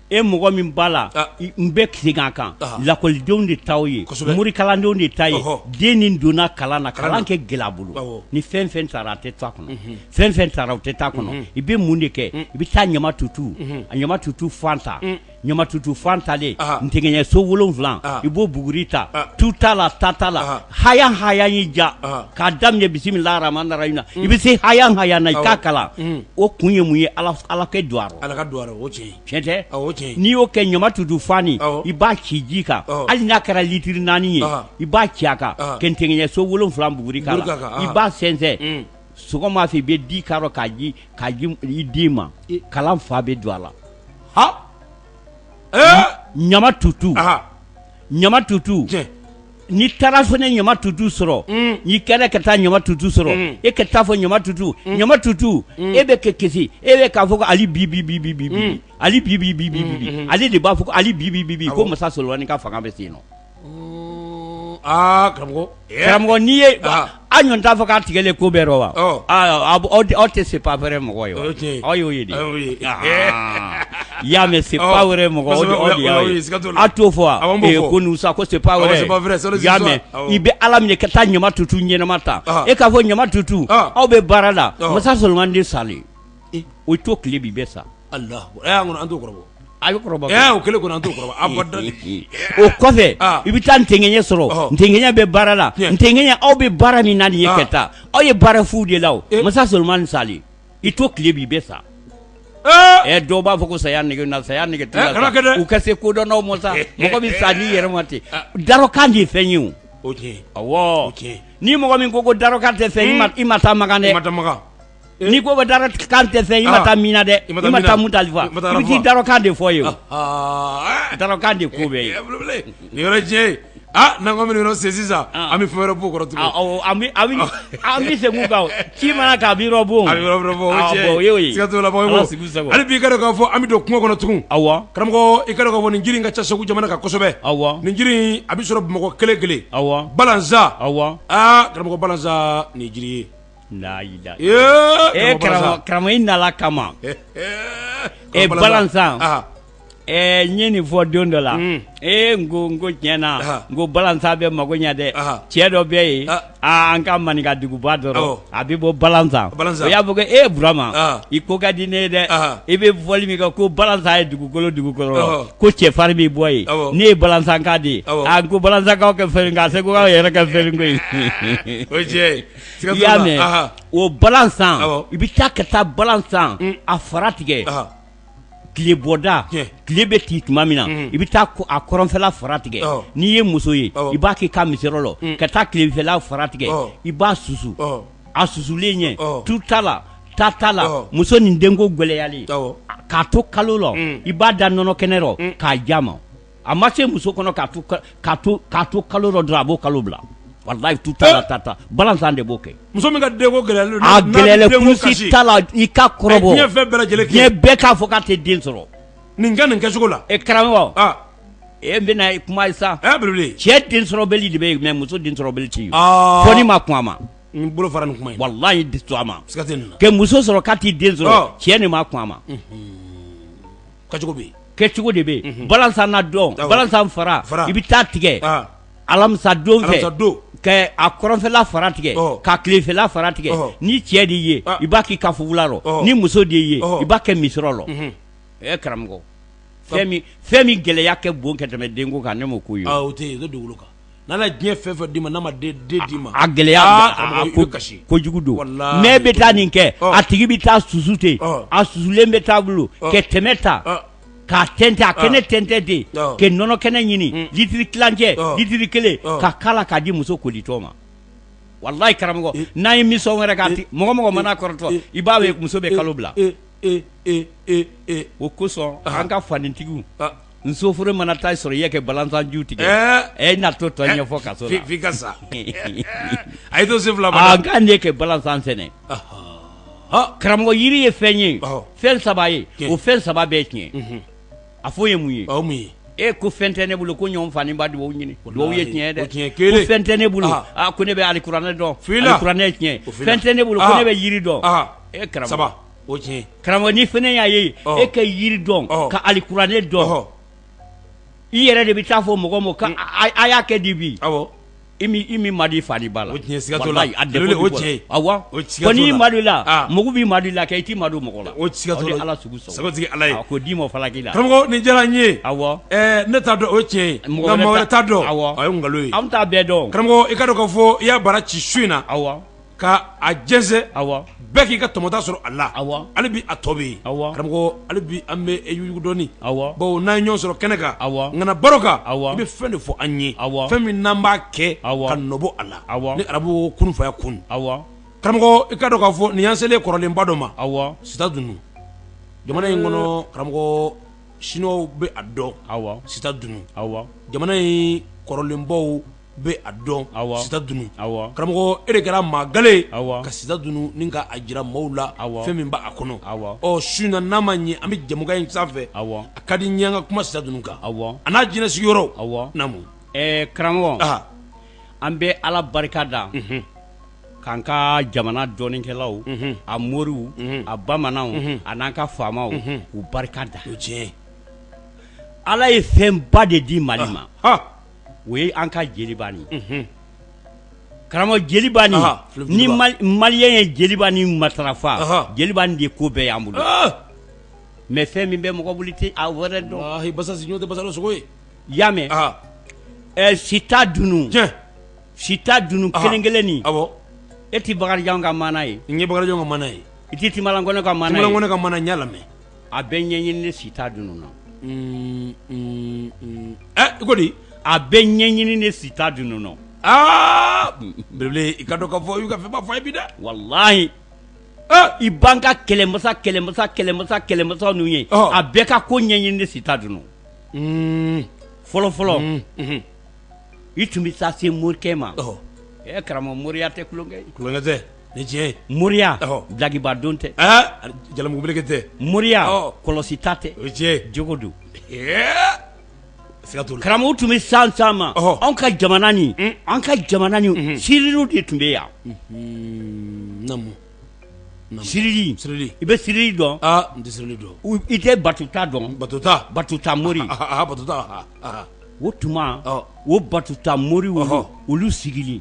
Speaker 2: e mɔgɔ min b'a la n bɛ segin a kan lakɔlidenw de t'aw ye morikalandenw de ta ye den nin donna kalan na kalan kɛ gɛlɛya bolo ni fɛn fɛn taara a tɛ to a kɔnɔ fɛn fɛn taara o tɛ taa kɔnɔ i bɛ mun de kɛ i bɛ taa ɲama tutu a ɲama tutu fan ta ɲama tutu fan talen ntɛgɛɲɛ so 7 i b'o buguri ta tu t'a la ta t'a la haya haya y'i ja k'a daminɛ bisimila arahmani rahim na i bɛ se haya haya na i k'a kalan o kun ye mun ye ala kɛ don
Speaker 1: ala ka don o tiɲɛ
Speaker 2: tiɲɛ tɛ n'i y'o kɛ ɲama tutu fan i b'a ci ji kan hali n'a kɛra litiri 4 ye i b'a ci a kan ka ntɛgɛɲɛ so 7 buguri k'a la i b'a sɛnsɛn sɔgɔma fɛ i bɛ di k'a rɔ k'a di k'a di i den ma kalan fa bɛ don a la ɲama tutu ɲama tutu n'i taara fana ɲama tutu sɔrɔ n'i kɛra ka taa ɲama tutu sɔrɔ e ka taa fɔ ɲama tutu ɲama tutu e bɛ kɛ kisi e bɛ k'a fɔ ko ali bi bi bi bi bi ali bi bi bi bi ale de b'a fɔ ko ali bi bi bi ko masa Solomani ka fanga bɛ sen nɔ
Speaker 1: Aa karamɔgɔ
Speaker 2: karamɔgɔ n'i ye an ɲɔgɔn t'a fɔ k'a tigɛlen ko bɛɛ rɔ wa aw tɛ c'est pas vrai mɔgɔ ye wa aw y'o ye de i y'a mɛn c'est pas vrai mɔgɔ o de y'aw ye aw t'o fɔ wa ko nous sa ko c'est pas vrai i y'a mɛn i bɛ Ala minɛ ka taa ɲama tutu ɲɛnama ta e k'a fɔ ɲama tutu aw bɛ baara la masa Solomani de salen o to tile bi bɛ sa
Speaker 1: an t'o kɔrɔbɔ
Speaker 2: a bɛ kɔrɔbɔ
Speaker 1: o kelen kɔni an t'o kɔrɔbɔ abada
Speaker 2: o kɔfɛ i bɛ taa ntɛgɛɲɛ sɔrɔ ntɛgɛɲɛ bɛ baara la ntɛgɛɲɛ aw bɛ baara min na nin ye ka taa aw ye baara fu de la o masa Solomani salen i to tile bi bɛ sa ɛ dɔw b'a fɔ ko saya nege na saya nege t'u la u ka se kodɔnnaw ma sa mɔgɔ bɛ sa n'i yɛrɛ ma ten darɔkan de ye fɛn ye o awɔ ni mɔgɔ min ko ko darɔkan tɛ fɛn i ma taa Makan dɛ n'i ko ko darɔkan tɛ fɛn i ma taa Mina dɛ i ma taa Mudalifa i bɛ t'i darɔkan de fɔ yen darɔkan de ko bɛ
Speaker 1: yen nin yɔrɔ tiɲɛ ye aa n'an ko an bɛ nin yɔrɔ sen sisan an bɛ fɛn wɛrɛ b'o kɔrɔ
Speaker 2: tugun an bɛ segin o kan ci mana kɛ a bɛ yɔrɔ bon
Speaker 1: a bɛ yɔrɔ bon o tiɲɛ
Speaker 2: o y'o ye
Speaker 1: siga t'o la hali bi i ka dɔn k'a fɔ an bɛ don kungo kɔnɔ tugun
Speaker 2: awɔ
Speaker 1: karamɔgɔ i ka dɔn k'a fɔ nin jiri in ka ca Segu jamana kan kosɛbɛ
Speaker 2: awɔ
Speaker 1: nin jiri in a bɛ sɔrɔ Bamakɔ kelen kelen
Speaker 2: awɔ
Speaker 1: balanzan
Speaker 2: awɔ
Speaker 1: aa karamɔgɔ balanzan nin ye jiri ye
Speaker 2: E karamɔgɔ i nala kama e balanzan n ye nin fɔ don dɔ la e n ko tiɲɛ na n ko balanzan bɛ mago ɲɛ dɛ cɛ dɔ bɛ yen an ka maninka duguba dɔ rɔ a bɛ bɔ balanzan o y'a fɔ ko e Burama i ko ka di ne ye dɛ i bɛ fɔli min kɛ ko balanzan ye dugukolo dugukolo ko cɛfarin bɛ bɔ yen ne ye balanzanka de ye a ko balanzankaw kɛ fɛn nka segukaw yɛrɛ kɛ fɛn koyi i y'a mɛn o balanzan i bɛ taa ka taa balanzan a fara tigɛ tile bɔda tile bɛ ci tuma min na i bɛ taa a kɔrɔnfɛla fara tigɛ n'i ye muso ye i b'a k'i ka misɛrɛ rɔ ka taa tilebinfɛla fara tigɛ i b'a susu a susulen ɲɛ tu t'a la ta t'a la muso nin denko gɛlɛyalen k'a to kalo la i b'a da nɔnɔ kɛnɛ rɔ k'a d'a ma a ma se muso kɔnɔ k'a to kalo dɔ dɔrɔn a b'o kalo bila walayi tu t'a la ta t'a balanzan de b'o kɛ
Speaker 1: muso min ka denko gɛlɛyalen
Speaker 2: a gɛlɛyalen kunsi t'a la i ka kɔrɔbɔ
Speaker 1: diɲɛ fɛn bɛɛ lajɛlen
Speaker 2: diɲɛ bɛɛ k'a fɔ k'a tɛ den sɔrɔ
Speaker 1: nin ka nin kɛcogo la
Speaker 2: e karamɔgɔ e n bɛna kuma ye sa
Speaker 1: belebele
Speaker 2: cɛ den sɔrɔbali de bɛ yen mais muso den sɔrɔbali tɛ yen fo n'i ma kɔn a ma
Speaker 1: n bolo fara nin kuma in
Speaker 2: walayi di to a ma
Speaker 1: siga tɛ nin na
Speaker 2: kɛ muso sɔrɔ k'a t'i den sɔrɔ cɛ de ma kɔn a ma
Speaker 1: kɛcogo bɛ yen
Speaker 2: kɛcogo de bɛ yen balanzan na dɔn balanzan fara i bɛ taa tigɛ alamisa don fɛ Ka a kɔrɔnfɛla fara tigɛ ka tilefɛla fara tigɛ ni cɛ de ye i b'a k'i ka fugula rɔ ni muso de ye i b'a kɛ misɔrɔ rɔ. Ɛ karamɔgɔ, fɛn min gɛlɛya kɛ bon ka tɛmɛ denko kan, ne m'o ko ye.
Speaker 1: O tɛ yen, o tɛ dugukolo kan. N'Ala ye diɲɛ fɛn fɛn d'i ma, n'a ma den d'i ma,
Speaker 2: a gɛlɛya a ko kasi kojugu don. Mais bɛ taa nin kɛ, a tigi bɛ taa susu ten, a susulen bɛ taa bolo ka tɛmɛ ta k'a tɛntɛn, a kɛnɛ tɛntɛn ten, ka nɔnɔ kɛnɛ ɲini litiri tilancɛ, litiri kelen, ka k'a la k'a di muso kolitɔ ma. Walayi karamɔgɔ, n'a ye misɔn wɛrɛ k'a mɔgɔ mɔgɔ mana kɔrɔtɔ, i b'a ye muso bɛ kalo bila. O kosɔn an ka fanitigiw, nsoforo mana taa sɔrɔ i ye kɛ balanzanju tigɛ, ɛ na to tɔ ɲɛfɔ kaso la.
Speaker 1: F'i ka sa, a ye to sen fila.
Speaker 2: Nka ne kɛ balanzan sɛnɛ, karamɔgɔ, yiri ye fɛn ye, fɛn saba ye, o fɛn saba bɛɛ tiɲɛ. A fɔ ye mun ye?
Speaker 1: Mun ye?
Speaker 2: E ko fɛn tɛ ne bolo, ko ɲɔgɔn fa ba dugawu ɲini, dugawu ye tiɲɛ dɛ. Ko fɛn tɛ ne bolo, a ko ne bɛ alikuranɛ dɔn, alikuranɛ ye tiɲɛ. Fɛn tɛ ne bolo, ko ne bɛ yiri dɔn. E karamɔgɔ,
Speaker 1: o tiɲɛ.
Speaker 2: Karamɔgɔ, ni fɛnɛ y'a ye e ka yiri dɔn ka alikuranɛ dɔn, i yɛrɛ de bɛ taa fɔ mɔgɔ ma ko a y'a kɛ di bi. I m'i madon i fa ni ba la.
Speaker 1: O tiɲɛ, siga t'o la.
Speaker 2: A defaut
Speaker 1: o tiɲɛ.
Speaker 2: Awɔ, ko n'i madon i la, mɔgɔ b'i madon i la kɛ, i t'i madon mɔgɔ la.
Speaker 1: O siga t'o la.
Speaker 2: Ala sugu sɔn.
Speaker 1: Sagotigi Ala ye.
Speaker 2: A ko d'i ma falaki la.
Speaker 1: Karamɔgɔ, nin diyara n ye.
Speaker 2: Awɔ.
Speaker 1: Ne t'a dɔn, o ye tiɲɛ ye. Nka maa wɛrɛ t'a dɔn.
Speaker 2: Awɔ.
Speaker 1: A ye nkalon ye.
Speaker 2: Anw t'a bɛɛ dɔn.
Speaker 1: Karamɔgɔ, i ka dɔn k'a fɔ i y'a bara ci su in na.
Speaker 2: Awɔ.
Speaker 1: Ka a jɛnsɛn.
Speaker 2: Awɔ.
Speaker 1: Bɛɛ k'i ka tɔmɔta sɔrɔ a la.
Speaker 2: Awɔ.
Speaker 1: Hali bi a tɔ bɛ yen.
Speaker 2: Awɔ.
Speaker 1: Karamɔgɔ, hali bi an bɛ yugu dɔɔni.
Speaker 2: Awɔ.
Speaker 1: Bawo n'an ye ɲɔgɔn sɔrɔ kɛnɛ kan.
Speaker 2: Awɔ.
Speaker 1: Ŋana baro kan.
Speaker 2: Awɔ.
Speaker 1: I bɛ fɛn de fɔ an ye.
Speaker 2: Awɔ.
Speaker 1: Fɛn min n'an b'a kɛ.
Speaker 2: Awɔ.
Speaker 1: Ka nɔbɔ a la.
Speaker 2: Awɔ.
Speaker 1: Ni arabu ko kun faya kun.
Speaker 2: Awɔ.
Speaker 1: Karamɔgɔ, i ka dɔn k'a fɔ nin y'an selen kɔrɔlenba dɔ ma.
Speaker 2: Awɔ.
Speaker 1: Sita Dunun. Jamana in kɔnɔ, karamɔgɔ, Siniwaw bɛ a dɔn.
Speaker 2: Awɔ.
Speaker 1: Sita Dunun.
Speaker 2: Awɔ.
Speaker 1: Jamana in kɔrɔlenbaw bɛ a dɔn.
Speaker 2: Awɔ.
Speaker 1: Sita Dunun.
Speaker 2: Awɔ.
Speaker 1: Karamɔgɔ, e de kɛra maa gale.
Speaker 2: Awɔ.
Speaker 1: Ka Sita Dunun ni ka a jira maaw la.
Speaker 2: Awɔ.
Speaker 1: Fɛn min b'a kɔnɔ.
Speaker 2: Awɔ.
Speaker 1: Ɔ, su in na, n'a ma ɲɛ, an bɛ jɛmukan in sanfɛ.
Speaker 2: Awɔ.
Speaker 1: A ka di n ye an ka kuma Sita Dunun kan.
Speaker 2: Awɔ.
Speaker 1: A n'a jinɛ sigiyɔrɔ.
Speaker 2: Awɔ.
Speaker 1: Naamu.
Speaker 2: Karamɔgɔ.
Speaker 1: Aha.
Speaker 2: An bɛ Ala barika da.
Speaker 1: Unhun.
Speaker 2: K'an ka jamana dɔnnikɛlaw.
Speaker 1: Unhun.
Speaker 2: A moriw.
Speaker 1: Unhun.
Speaker 2: A bamananw.
Speaker 1: Unhun.
Speaker 2: A n'an ka faamaw.
Speaker 1: Unhun.
Speaker 2: K'u barika da.
Speaker 1: O tiɲɛ.
Speaker 2: Ala ye fɛnba de di Mali ma.
Speaker 1: Ha.
Speaker 2: O ye an ka jeliba nin ye. Karamɔgɔ, jeliba nin, ni maliyɛn ye jeliba ni matarafa, jeliba nin de ko bɛɛ y'an bolo. Mais fɛn min bɛ mɔgɔ bolo tɛ a wɛrɛ dɔn.
Speaker 1: Basa tɛ basa sogo ye.
Speaker 2: I y'a mɛn, Sita Dunun, Sita Dunun kelen kelen nin. E tɛ Bakarijan ka maana ye.
Speaker 1: N ye Bakarijan ka maana ye.
Speaker 2: I tɛ Timalan Kɔnɛ ka maana ye.
Speaker 1: Timalan Kɔnɛ ka maana n y'a lamɛn.
Speaker 2: A bɛɛ ɲɛɲini Sita Dunun na.
Speaker 1: I ko di?
Speaker 2: A bɛɛ ɲɛɲini ne Sita Dunun na.
Speaker 1: Aa belebele, i ka dɔn k'a fɔ i ka fɛnba fɔ a ye bi dɛ.
Speaker 2: Walahi, i b'an ka kɛlɛmasa kɛlɛmasa kɛlɛmasa kɛlɛmasa ninnu ye, a bɛɛ ka ko ɲɛɲini ne Sita Dunun. Fɔlɔ fɔlɔ, i tun bɛ taa se morikɛ ma. Ɛ karamɔgɔ, moriya tɛ tulonkɛ ye.
Speaker 1: Tulonkɛ tɛ. Ni tiɲɛ ye.
Speaker 2: Moriya dulɔkibadon tɛ.
Speaker 1: Jalamugumeleke tɛ.
Speaker 2: Moriya kɔlɔsita tɛ.
Speaker 1: O ye tiɲɛ ye.
Speaker 2: Jogo don.
Speaker 1: Siga t'o la.
Speaker 2: Karamɔgɔ tun bɛ san san ma. Anw ka jamana nin, an ka jamana nin, siriliw de tun bɛ yan.
Speaker 1: Naamu.
Speaker 2: Sirili.
Speaker 1: Sirili.
Speaker 2: I bɛ sirili dɔn?
Speaker 1: Aa, n tɛ sirili dɔn.
Speaker 2: I tɛ batuta dɔn?
Speaker 1: Batuta.
Speaker 2: Batuta mori.
Speaker 1: Batuta.
Speaker 2: O tuma, o batuta mori olu sigilen.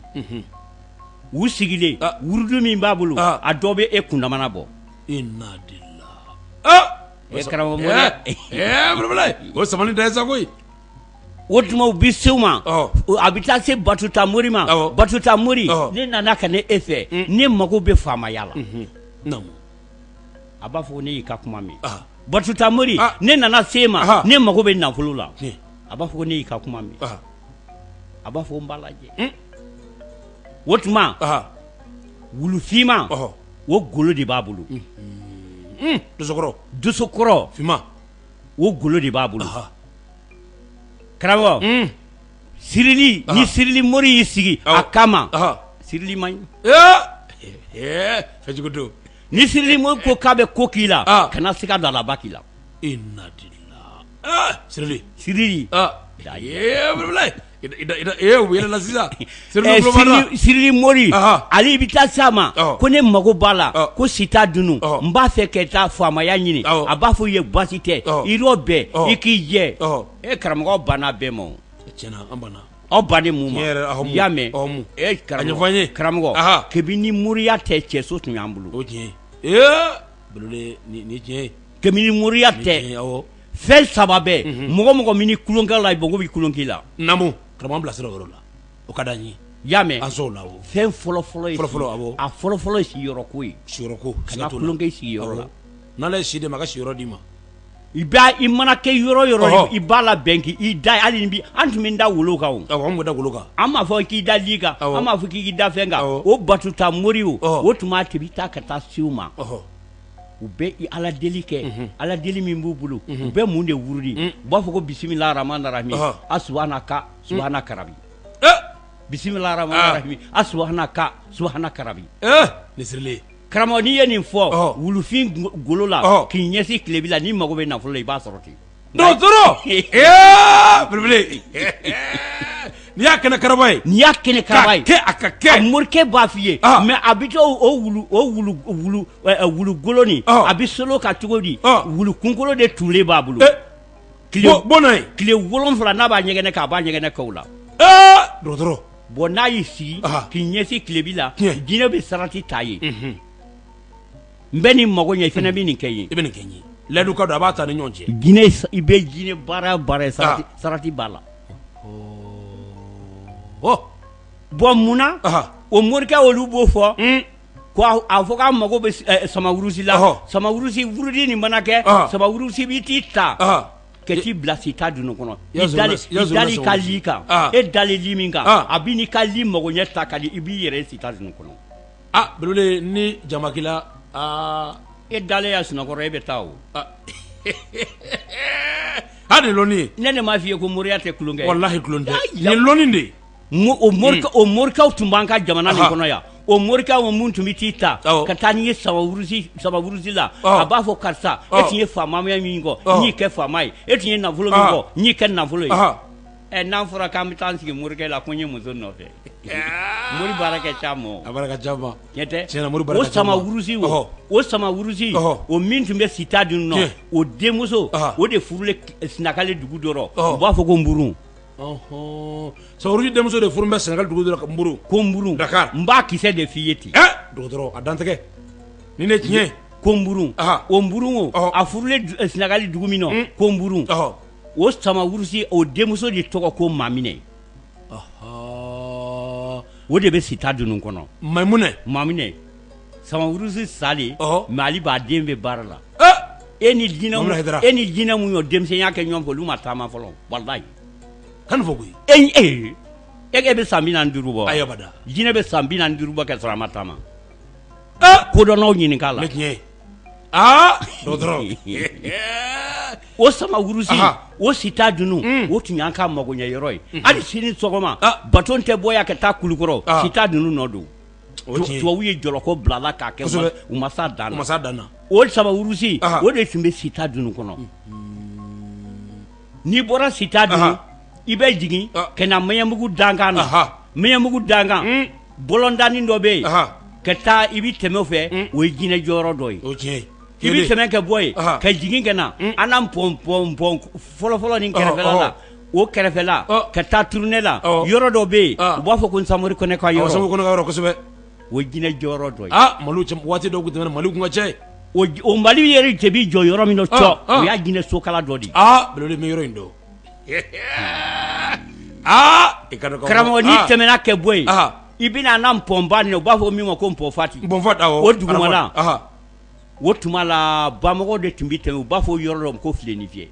Speaker 2: U sigilen, wurudu min b'a bolo, a dɔ bɛ e kundamana bɔ.
Speaker 1: Inna lillahi.
Speaker 2: E karamɔgɔ, moriya.
Speaker 1: O sabali da ye sa koyi.
Speaker 2: O tuma u bɛ se u ma, a bɛ taa se batuta mori ma. Batuta mori, ne nana ka ne e fɛ, ne mago bɛ faamaya la.
Speaker 1: Naamu.
Speaker 2: A b'a fɔ ne y'i ka kuma mɛn. Batuta mori, ne nana se ma, ne mago bɛ nafolo la. A b'a fɔ ne y'i ka kuma mɛn. A b'a fɔ n b'a lajɛ. O tuma wulufinma, o golo de b'a bolo.
Speaker 1: Dosokɔrɔ.
Speaker 2: Dosokɔrɔ
Speaker 1: finma,
Speaker 2: o golo de b'a bolo. Karamɔgɔ, sirili ni sirili mori y'i sigi a kama, sirili man
Speaker 1: ɲi. Fɛnjugu don.
Speaker 2: Ni sirili mori ko k'a bɛ ko k'i la, kana siga don a la, a b'a k'i la.
Speaker 1: Inna lillahi. Sirili.
Speaker 2: Sirili.
Speaker 1: U yɛlɛla sisan.
Speaker 2: Sirili mori, ale bɛ taa s'a ma ko ne mago b'a la, ko Sita Dunun, n b'a fɛ ka taa faamaya ɲini. A b'a fɔ i ye baasi tɛ, i rɔ bɛn, i k'i jɛ. E karamɔgɔ, banna bɛɛ ma.
Speaker 1: Tiɲɛna, an banna.
Speaker 2: Aw bannen mun ma i y'a mɛn e karamɔgɔ kabini moriya tɛ cɛso tun y'an bolo kabini moriya tɛ fɛn saba bɛɛ mɔgɔ mɔgɔ min tulonkɛ la i bɛ tulon k'i la
Speaker 1: karamɔgɔ bilasira yɔrɔ la o ka d'an ye
Speaker 2: i y'a mɛn fɛn fɔlɔfɔlɔ a fɔlɔfɔlɔ ye sigiyɔrɔ ko ye kana tulon kɛ sigiyɔrɔ la
Speaker 1: n'Ala ye si d'i ma ka sigiyɔrɔ d'i ma
Speaker 2: I i mana kɛ yɔrɔ yɔrɔ i b'a labɛn k'i da hali bi an tun bɛ da wolo kan
Speaker 1: an bɛ da wolo kan
Speaker 2: an m'a fɔ k'i da li kan an m'a fɔ k'i da fɛn kan o batuta mori o tuma tun bɛ taa ka taa se u ma u bɛ i ala deli kɛ ala deli min b'u bolo u bɛ mun de wurudi u b'a fɔ ko bisimila rahman rahim asubahana ka subahana karabi bisimila rahman rahim asubahana ka subahana karabi
Speaker 1: nin
Speaker 2: karamɔgɔ n'i ye nin fɔ wulufin golo la k'i ɲɛsin tilebin la n'i mago bɛ nafolo la i b'a sɔrɔ ten
Speaker 1: dɔgɔtɔrɔ belebele n'i y'a kɛnɛ karaba ye
Speaker 2: n'i y'a kɛnɛ karaba ye
Speaker 1: kɛ a ka kɛ
Speaker 2: morikɛ b'a f'i ye mais a bɛ taa o wulu o wulu wulu wulu golo nin a bɛ solo ka cogo di wulu kunkolo de tulen b'a bolo tile 7 n'a b'a ɲɛgɛnɛ kɛ a b'a ɲɛgɛnɛ kɛ o la
Speaker 1: dɔgɔtɔrɔ
Speaker 2: bon n'a y'i sigi k'i ɲɛsin tilebin la jinɛ bɛ sarati ta ye n bɛ nin mago ɲɛ i fana bɛ nin kɛ ye
Speaker 1: i bɛ nin kɛ n ye layidu ka don a b'a ta ni ɲɔgɔn cɛ
Speaker 2: jinɛ i bɛ jinɛ baara baara ye sarati b'a la bon mun na o morikɛ olu b'o fɔ ko a fɔ k'a mago bɛ samawurusi la samawurusi wurudi nin mana kɛ samawurusi bɛ t'i ta ka t'i bila sita dunun kɔnɔ i dali ka li kan e dalen li min kan a bɛ n'i ka li magoɲɛ ta ka di i b'i yɛrɛ ye sita dunun kɔnɔ
Speaker 1: belebele ni jama k'i la
Speaker 2: e dalen ya sunɔgɔ e bɛ taa o
Speaker 1: a de lɔnni ye
Speaker 2: ne ne m'a f'i ye ko moriya tɛ tulonkɛ ye
Speaker 1: walahi tulon tɛ nin lɔnni de ye
Speaker 2: o morikɛw tun b'an ka jamana nin kɔnɔ yan o morikɛw mun tun bɛ t'i ta ka taa n'i ye samawurusi la a b'a fɔ karisa e tun ye faamaya min kɔ n y'i kɛ faama ye e tun ye nafolo min kɔ n y'i kɛ nafolo ye ɛ n'an fɔra k'an bɛ taa an sigi morikɛ la ko n ye muso nɔfɛ mori baara ka ca mɔ
Speaker 1: a baara ka ca ma
Speaker 2: tiɲɛ tɛ o samawurusi o samawurusi o min tun bɛ sita dun nɔ o denmuso o de furulen sinakali dugu dɔ rɔ u b'a fɔ ko nburun
Speaker 1: Samawurusi denmuso de furu bɛ Sɛnɛgali dugu dɔ la nburu
Speaker 2: ko nburu
Speaker 1: Dakar
Speaker 2: n b'a kisɛ de f'i ye ten
Speaker 1: dɔgɔtɔrɔ a dantigɛ nin de tiɲɛ
Speaker 2: ko nburu o nburu o a furulen Sɛnɛgali dugu min nɔ ko nburu o samawurusi o denmuso de tɔgɔ ko maminɛ o de bɛ sita dunun kɔnɔ
Speaker 1: maminɛ
Speaker 2: maminɛ samawurusi salen mais hali b'a den bɛ baara la e ni jinɛ e ni jinɛ mun ye denmisɛnya kɛ ɲɔgɔn fɛ olu ma taama fɔlɔ walayi
Speaker 1: kan fɔ koyi
Speaker 2: e e bɛ san 45 bɔ
Speaker 1: ayi abada
Speaker 2: jinɛ bɛ san 45 bɔ ka sɔrɔ a ma taama kodɔnnaw ɲininka la
Speaker 1: tiɲɛ ye aa dɔgɔtɔrɔ
Speaker 2: o samawurusi o sita dunun o tun y'an ka magoɲɛ yɔrɔ ye hali sini sɔgɔma baton tɛ bɔ yan ka taa kulukɔrɔ sita dunun nɔ don tubabu ye jɔlɔkɔ bila la k'a kɛ u ma s'a dan
Speaker 1: na
Speaker 2: o samawurusi o de tun bɛ sita dunun kɔnɔ n'i bɔra sita dunun i bɛ jigin ka na maɲanbugu dankan na maɲanbugu dankan bɔlɔndanin dɔ bɛ yen ka taa i bɛ tɛmɛ o fɛ o ye jinɛ jɔyɔrɔ dɔ
Speaker 1: ye
Speaker 2: i bɛ tɛmɛ ka bɔ yen ka jigin ka na an na pɔn fɔlɔfɔlɔ ni kɛrɛfɛla la o kɛrɛfɛla ka taa turunɛ la yɔrɔ dɔ bɛ yen u b'a fɔ ko Samori Kɔnɛ ka
Speaker 1: yɔrɔ kosɛbɛ
Speaker 2: o ye jinɛ jɔyɔrɔ dɔ ye
Speaker 1: mali waati dɔw tɛmɛna mali kun ka ca
Speaker 2: o mali yɛrɛ cɛ bɛ jɔ yɔrɔ min cɔ o y'a jinɛ sokala dɔ de ye
Speaker 1: belebele bɛ yɔrɔ in dɔn
Speaker 2: karamɔgɔ n'i tɛmɛna kɛ bɔ yen i bɛna na pɔnba nin u b'a fɔ min ma ko pɔnfati o dugumana o tuma la bamɔgɔw de tun bɛ tɛmɛ u b'a fɔ yɔrɔ dɔ ko filenifiyɛ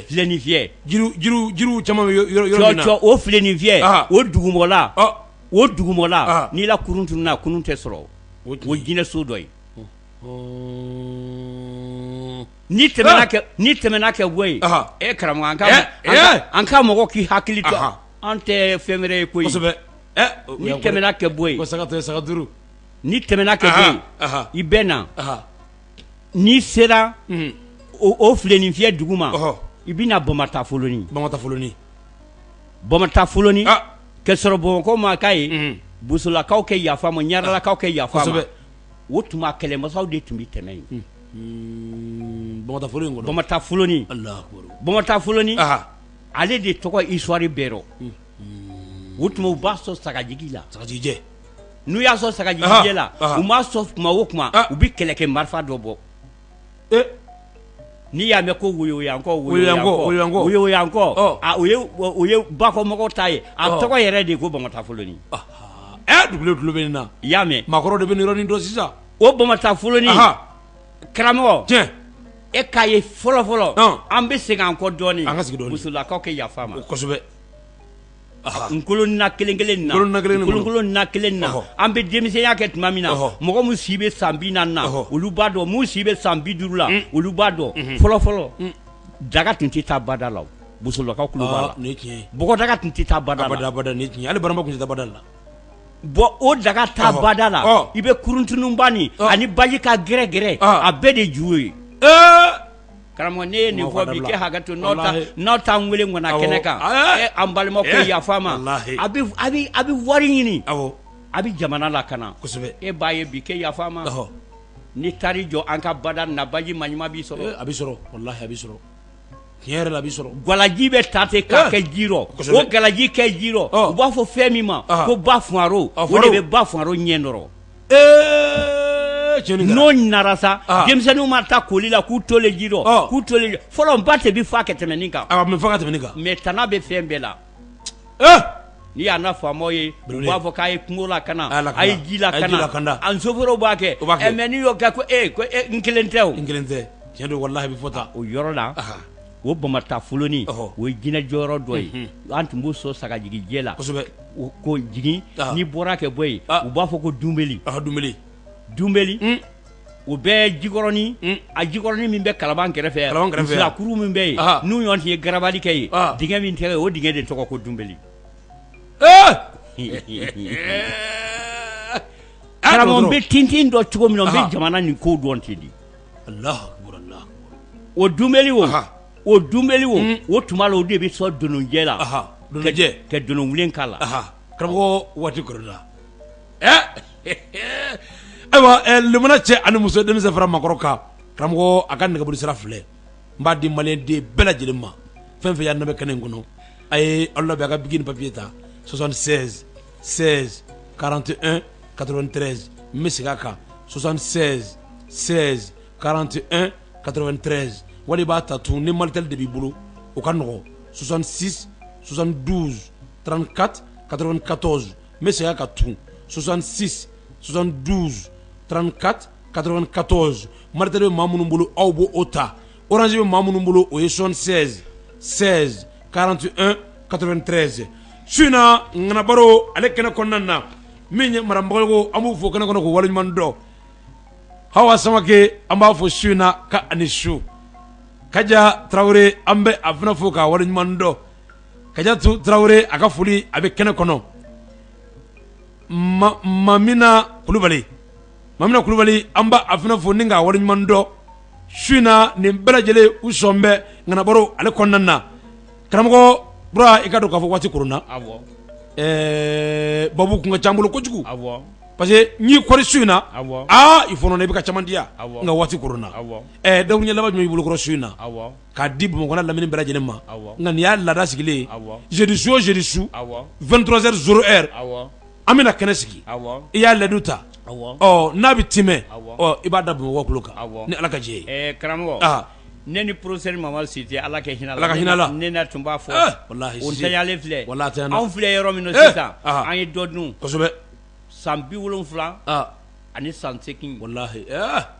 Speaker 2: filenifiyɛ
Speaker 1: jiriw caman bɛ yɔrɔ min na
Speaker 2: o filenifiyɛ o dugumɔla o dugumɔla n'i la kurun tununna kurun tɛ sɔrɔ o jinɛ so dɔ ye n'i tɛmɛna kɛ bɔ yen e karamɔgɔ an ka mɔgɔ k'i hakili to an tɛ fɛn wɛrɛ ye koyi n'i tɛmɛna kɛ bɔ yen
Speaker 1: saga duuru
Speaker 2: n'i tɛmɛna kɛ bɔ yen i bɛ na n'i sera o filenifiyɛ dugu ma i bɛ na bamata foloni bamata foloni ka sɔrɔ bamakɔ ma k'a ye bosolakaw kɛ yafa ma ɲarelakaw kɛ yafa ma o tuma kɛlɛmasaw de tun bɛ tɛmɛ yen bamata foloni bamata foloni Ale de tɔgɔ histoire bɛɛ rɔ. O tuma u b'a sɔn sagajigi la.
Speaker 1: Sagajigijɛ.
Speaker 2: N'u y'a sɔn sagajigijɛ la, u m'a sɔn tuma o tuma, u bɛ kɛlɛkɛ marifa dɔ bɔ. N'i y'a mɛn ko woyowayankɔ, woyowayankɔ, o ye bakɔmɔgɔw ta ye. A tɔgɔ yɛrɛ de ye ko bamata foloni.
Speaker 1: Dugu tulo bɛ nin na.
Speaker 2: I y'a mɛn.
Speaker 1: Maakɔrɔ de bɛ nin yɔrɔnin dɔn sisan.
Speaker 2: O bamata foloni, karamɔgɔ,
Speaker 1: tiɲɛ.
Speaker 2: E k'a ye fɔlɔ fɔlɔ, an bɛ segin an kɔ dɔɔnin.
Speaker 1: An ka segin dɔɔnin.
Speaker 2: Musolakaw kɛ yafa ma.
Speaker 1: Kosɛbɛ.
Speaker 2: Nkolonna kelen kelen na, nkolon na kelen na, an bɛ denmisɛnya kɛ tuma min na, mɔgɔ min si bɛ san 40 na, olu b'a dɔn. Min si bɛ san 50 la, olu b'a dɔn. Fɔlɔ fɔlɔ, daga tun tɛ taa bada la. Musolakaw tulo b'a la, bɔgɔdaga tun tɛ taa bada
Speaker 1: la. Hali barama tun tɛ taa bada la.
Speaker 2: Bon, o daga taa bada la, i bɛ kuruntunba nin ani baji ka gɛrɛ gɛrɛ, a bɛɛ de ju ye. Karamɔgɔ, ne ye nin fɔ bi, kɛ hakɛ to, n'aw t'an wele ŋɔna kɛnɛ kan, an balimaw kɛ yafa ma. A bɛ wari ɲini, a bɛ jamana lakana. E b'a ye bi, kɛ yafa ma, n'i taar'i jɔ an ka bada na, baji maɲuman b'i sɔrɔ.
Speaker 1: A bɛ sɔrɔ, walahi a bɛ sɔrɔ, tiɲɛ yɛrɛ la a bɛ sɔrɔ.
Speaker 2: Galaji bɛ ta ten k'a kɛ ji rɔ. O galaji kɛ ji rɔ, u b'a fɔ fɛn min ma ko ba fuwaro. O de bɛ ba fuwaro ɲɛ dɔrɔn. N'o nana sa, denmisɛnninw ma taa koli la k'u tolen ji rɔ, k'u tolen. Fɔlɔ, ba tɛ bɛ fa ka tɛmɛ nin kan.
Speaker 1: A bɛ fa ka tɛmɛ nin kan.
Speaker 2: Mais tana bɛ fɛn bɛɛ la. N'i y'a na faamaw ye, u b'a fɔ k'a ye kungo lakana, a ye ji lakana, an sofɛrɛw b'a kɛ. Mais n'i y'o kɛ, ko e ko n kelen tɛ o.
Speaker 1: N kelen tɛ, tiɲɛ don, walahi a bɛ fɔ tan.
Speaker 2: O yɔrɔ la, o bamata foloni, o ye jinɛ jɔyɔrɔ dɔ ye. An tun b'o sɔn sagajigijɛ la. Ko jigin, n'i bɔra kɛ bɔ yen, u b'a fɔ ko dunbeli.
Speaker 1: Dunbeli.
Speaker 2: Dunbeli, o bɛ jikɔrɔnin, a jikɔrɔnin min bɛ Kalaban kɛrɛfɛ, kuru min bɛ yen, n'u ɲɔgɔn tun ye garabali kɛ yen, dingɛ min tɛ, o dingɛ de tɔgɔ ko dunbeli. Karamɔgɔ, n bɛ tintin dɔn cogo min na, n bɛ jamana nin ko dɔn ten de. O dunbeli o, o dunbeli o, o tuma la, o de bɛ sɔn donojɛ la, ka donowulen k'a la.
Speaker 1: Karamɔgɔ, waati kɔrɔla. Ayiwa, lemana cɛ ani muso, denmisɛn fara maakɔrɔ kan, karamɔgɔ a ka nɛgɛburu sira filɛ. N b'a di maliyɛnden bɛɛ lajɛlen ma, fɛn fɛn y'a lamɛn kɛnɛ in kɔnɔ, a ye aw labɛn, a ka biki ni papiye ta: 76 16 41 93. N bɛ segin a kan: 76 16 41 93. Wali i b'a ta tun ni Malitel de b'i bolo, o ka nɔgɔn: 66 72 34 94. N bɛ segin a kan tun: 66 72 34 94. Malitel bɛ maa minnu bolo, aw b'o o ta. Orange bɛ maa minnu bolo, o ye 76 16 41 93. Su in na, ŋanabaro ale kɛnɛ kɔnɔna na, min ye Madame Bagayogo, an b'u fo kɛnɛ kɔnɔ k'u waleɲuman dɔn. Hawa Samake, an b'a fo su in na ka ani su. Kaja Tarawele, an bɛ a fana fo k'a waleɲuman dɔn. Kajatu Tarawele, a ka foli a bɛ kɛnɛ kɔnɔ. Mamina Kulubali, Mamina Kulubali, an b'a a fana fo ni k'a waleɲuman dɔn su in na. Nin bɛɛ lajɛlen, u sɔn bɛ ŋanabaro ale kɔnɔna na. Karamɔgɔ Bura, i ka dɔn k'a fɔ waati koronna, babu kun ka ca n bolo kojugu, parce que n'i kɔri su in na, aa, i fɔnɔ i bɛ ka caman di yan, nka waati koronna. Dakuruɲɛ laban jumɛn b'i bolo kɔrɔ su in na k'a di Bamakɔ n'a lamini bɛɛ lajɛlen ma? Nka nin y'a laada sigilen ye, jeudi su o jeudi su, 23 heures 0 heure, an bɛna kɛnɛ sigi. I y'a layidu ta, ɔ n'a bɛ timɛ, ɔ i b'a da Bamakɔ tulo kan ni Ala ka jɛ
Speaker 2: ye. Karamɔgɔ, ne ni professeur Mamadu Sise, Ala ka hinɛ
Speaker 1: a la, Ala ka hinɛ a la,
Speaker 2: ne na tun b'a fɔ, o ntanyalen filɛ. Anw filɛ yɔrɔ min na sisan, an ye dɔ dun. San 70 ani san 8.
Speaker 1: Walahi.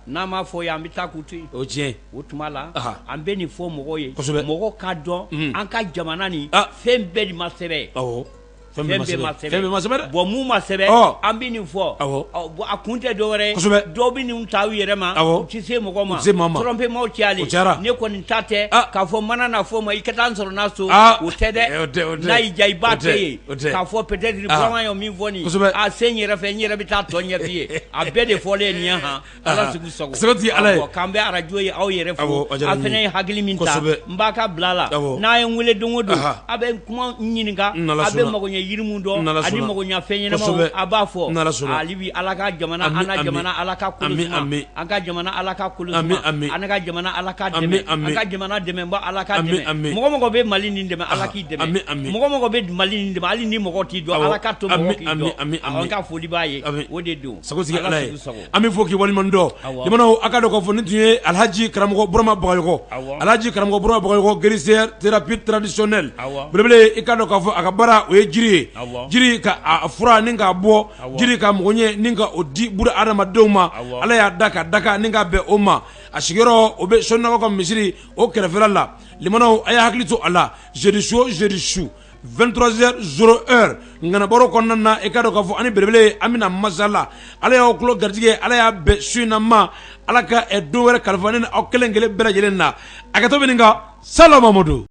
Speaker 2: N'a m'a fɔ ye, an bɛ taa k'u to yen.
Speaker 1: O tiɲɛ.
Speaker 2: O tuma la, an bɛ nin fɔ mɔgɔw ye, mɔgɔw k'a dɔn an ka jamana nin, fɛn bɛɛ de ma sɛbɛn.
Speaker 1: Fɛn bɛɛ ma sɛbɛn, fɛn bɛɛ ma sɛbɛn dɛ.
Speaker 2: Bon, mun ma sɛbɛn, an bɛ nin fɔ. Bon, a kun tɛ dɔwɛrɛ ye. Dɔw bɛ nin ta u yɛrɛ ma, u tɛ se mɔgɔ ma,
Speaker 1: u tɛ se maa ma,
Speaker 2: tromper cayalen.
Speaker 1: O cayara.
Speaker 2: Ne kɔni ta tɛ k'a fɔ mana na fɔ ma, i ka taa n sɔrɔ n'a so, o tɛ dɛ. N'a y'i diya, i b'a kɛ yen, k'a fɔ peut-être Burama ye min fɔ nin, a se n yɛrɛ fɛ, n yɛrɛ bɛ taa tɔ ɲɛf'i ye. A bɛɛ de fɔlen ye nin ye han. Ala sigi sago.
Speaker 1: Sɛbɛn ala ye.
Speaker 2: K'an bɛ arajo ye, aw yɛrɛ fo. A fana ye hakili min ta, n b'a ka bila la. N'a ye n wele don o don, a bɛ kuma ɲininka, a bɛ mago ɲɛ. yiri min dɔn ani magoɲafɛn ɲɛnamaw a b'a fɔ hali bi Ala ka jamana an ka jamana Ala ka kolo suma an ka jamana Ala ka kolo suma an ka jamana Ala ka dɛmɛ an ka jamana dɛmɛba Ala ka dɛmɛ mɔgɔ mɔgɔ bɛ Mali nin dɛmɛ Ala k'i dɛmɛ mɔgɔ mɔgɔ bɛ Mali nin dɛmɛ hali ni mɔgɔ t'i dɔn Ala k'a to mɔgɔ k'i dɔn an ka foli b'a ye o de don
Speaker 1: sago sigi Ala ye an b'i fo k'i waleɲuman dɔn limanaw a ka dɔn k'a fɔ nin tun ye Alhaji karamɔgɔ Burama Bagayɔgɔ Alhaji karamɔgɔ Burama Bagayɔgɔ guérisseur thérapie traditionnelle belebele i ka dɔn k'a fɔ a ka baara o ye jiri ye jiri ka a fura ni k'a bɔ jiri ka magoɲɛ ni ka o di buna adamadenw ma Ala y'a da ka daga ni ka bɛn o ma a sigiyɔrɔ o bɛ Sɔnakaw ka misiri o kɛrɛfɛla la limanaw a y'a hakili to a la jeudi su o jeudi su 23 h 00 ŋanabaro kɔnɔna na i ka dɔn k'a fɔ ani belebele an bɛna masala Ala y'aw tulo garijɛgɛ Ala y'a bɛn su in na ma Ala ka don wɛrɛ kalifa ne ni aw kelen kelen bɛɛ lajɛlen na a ka to bɛ nin kan Salamamadu.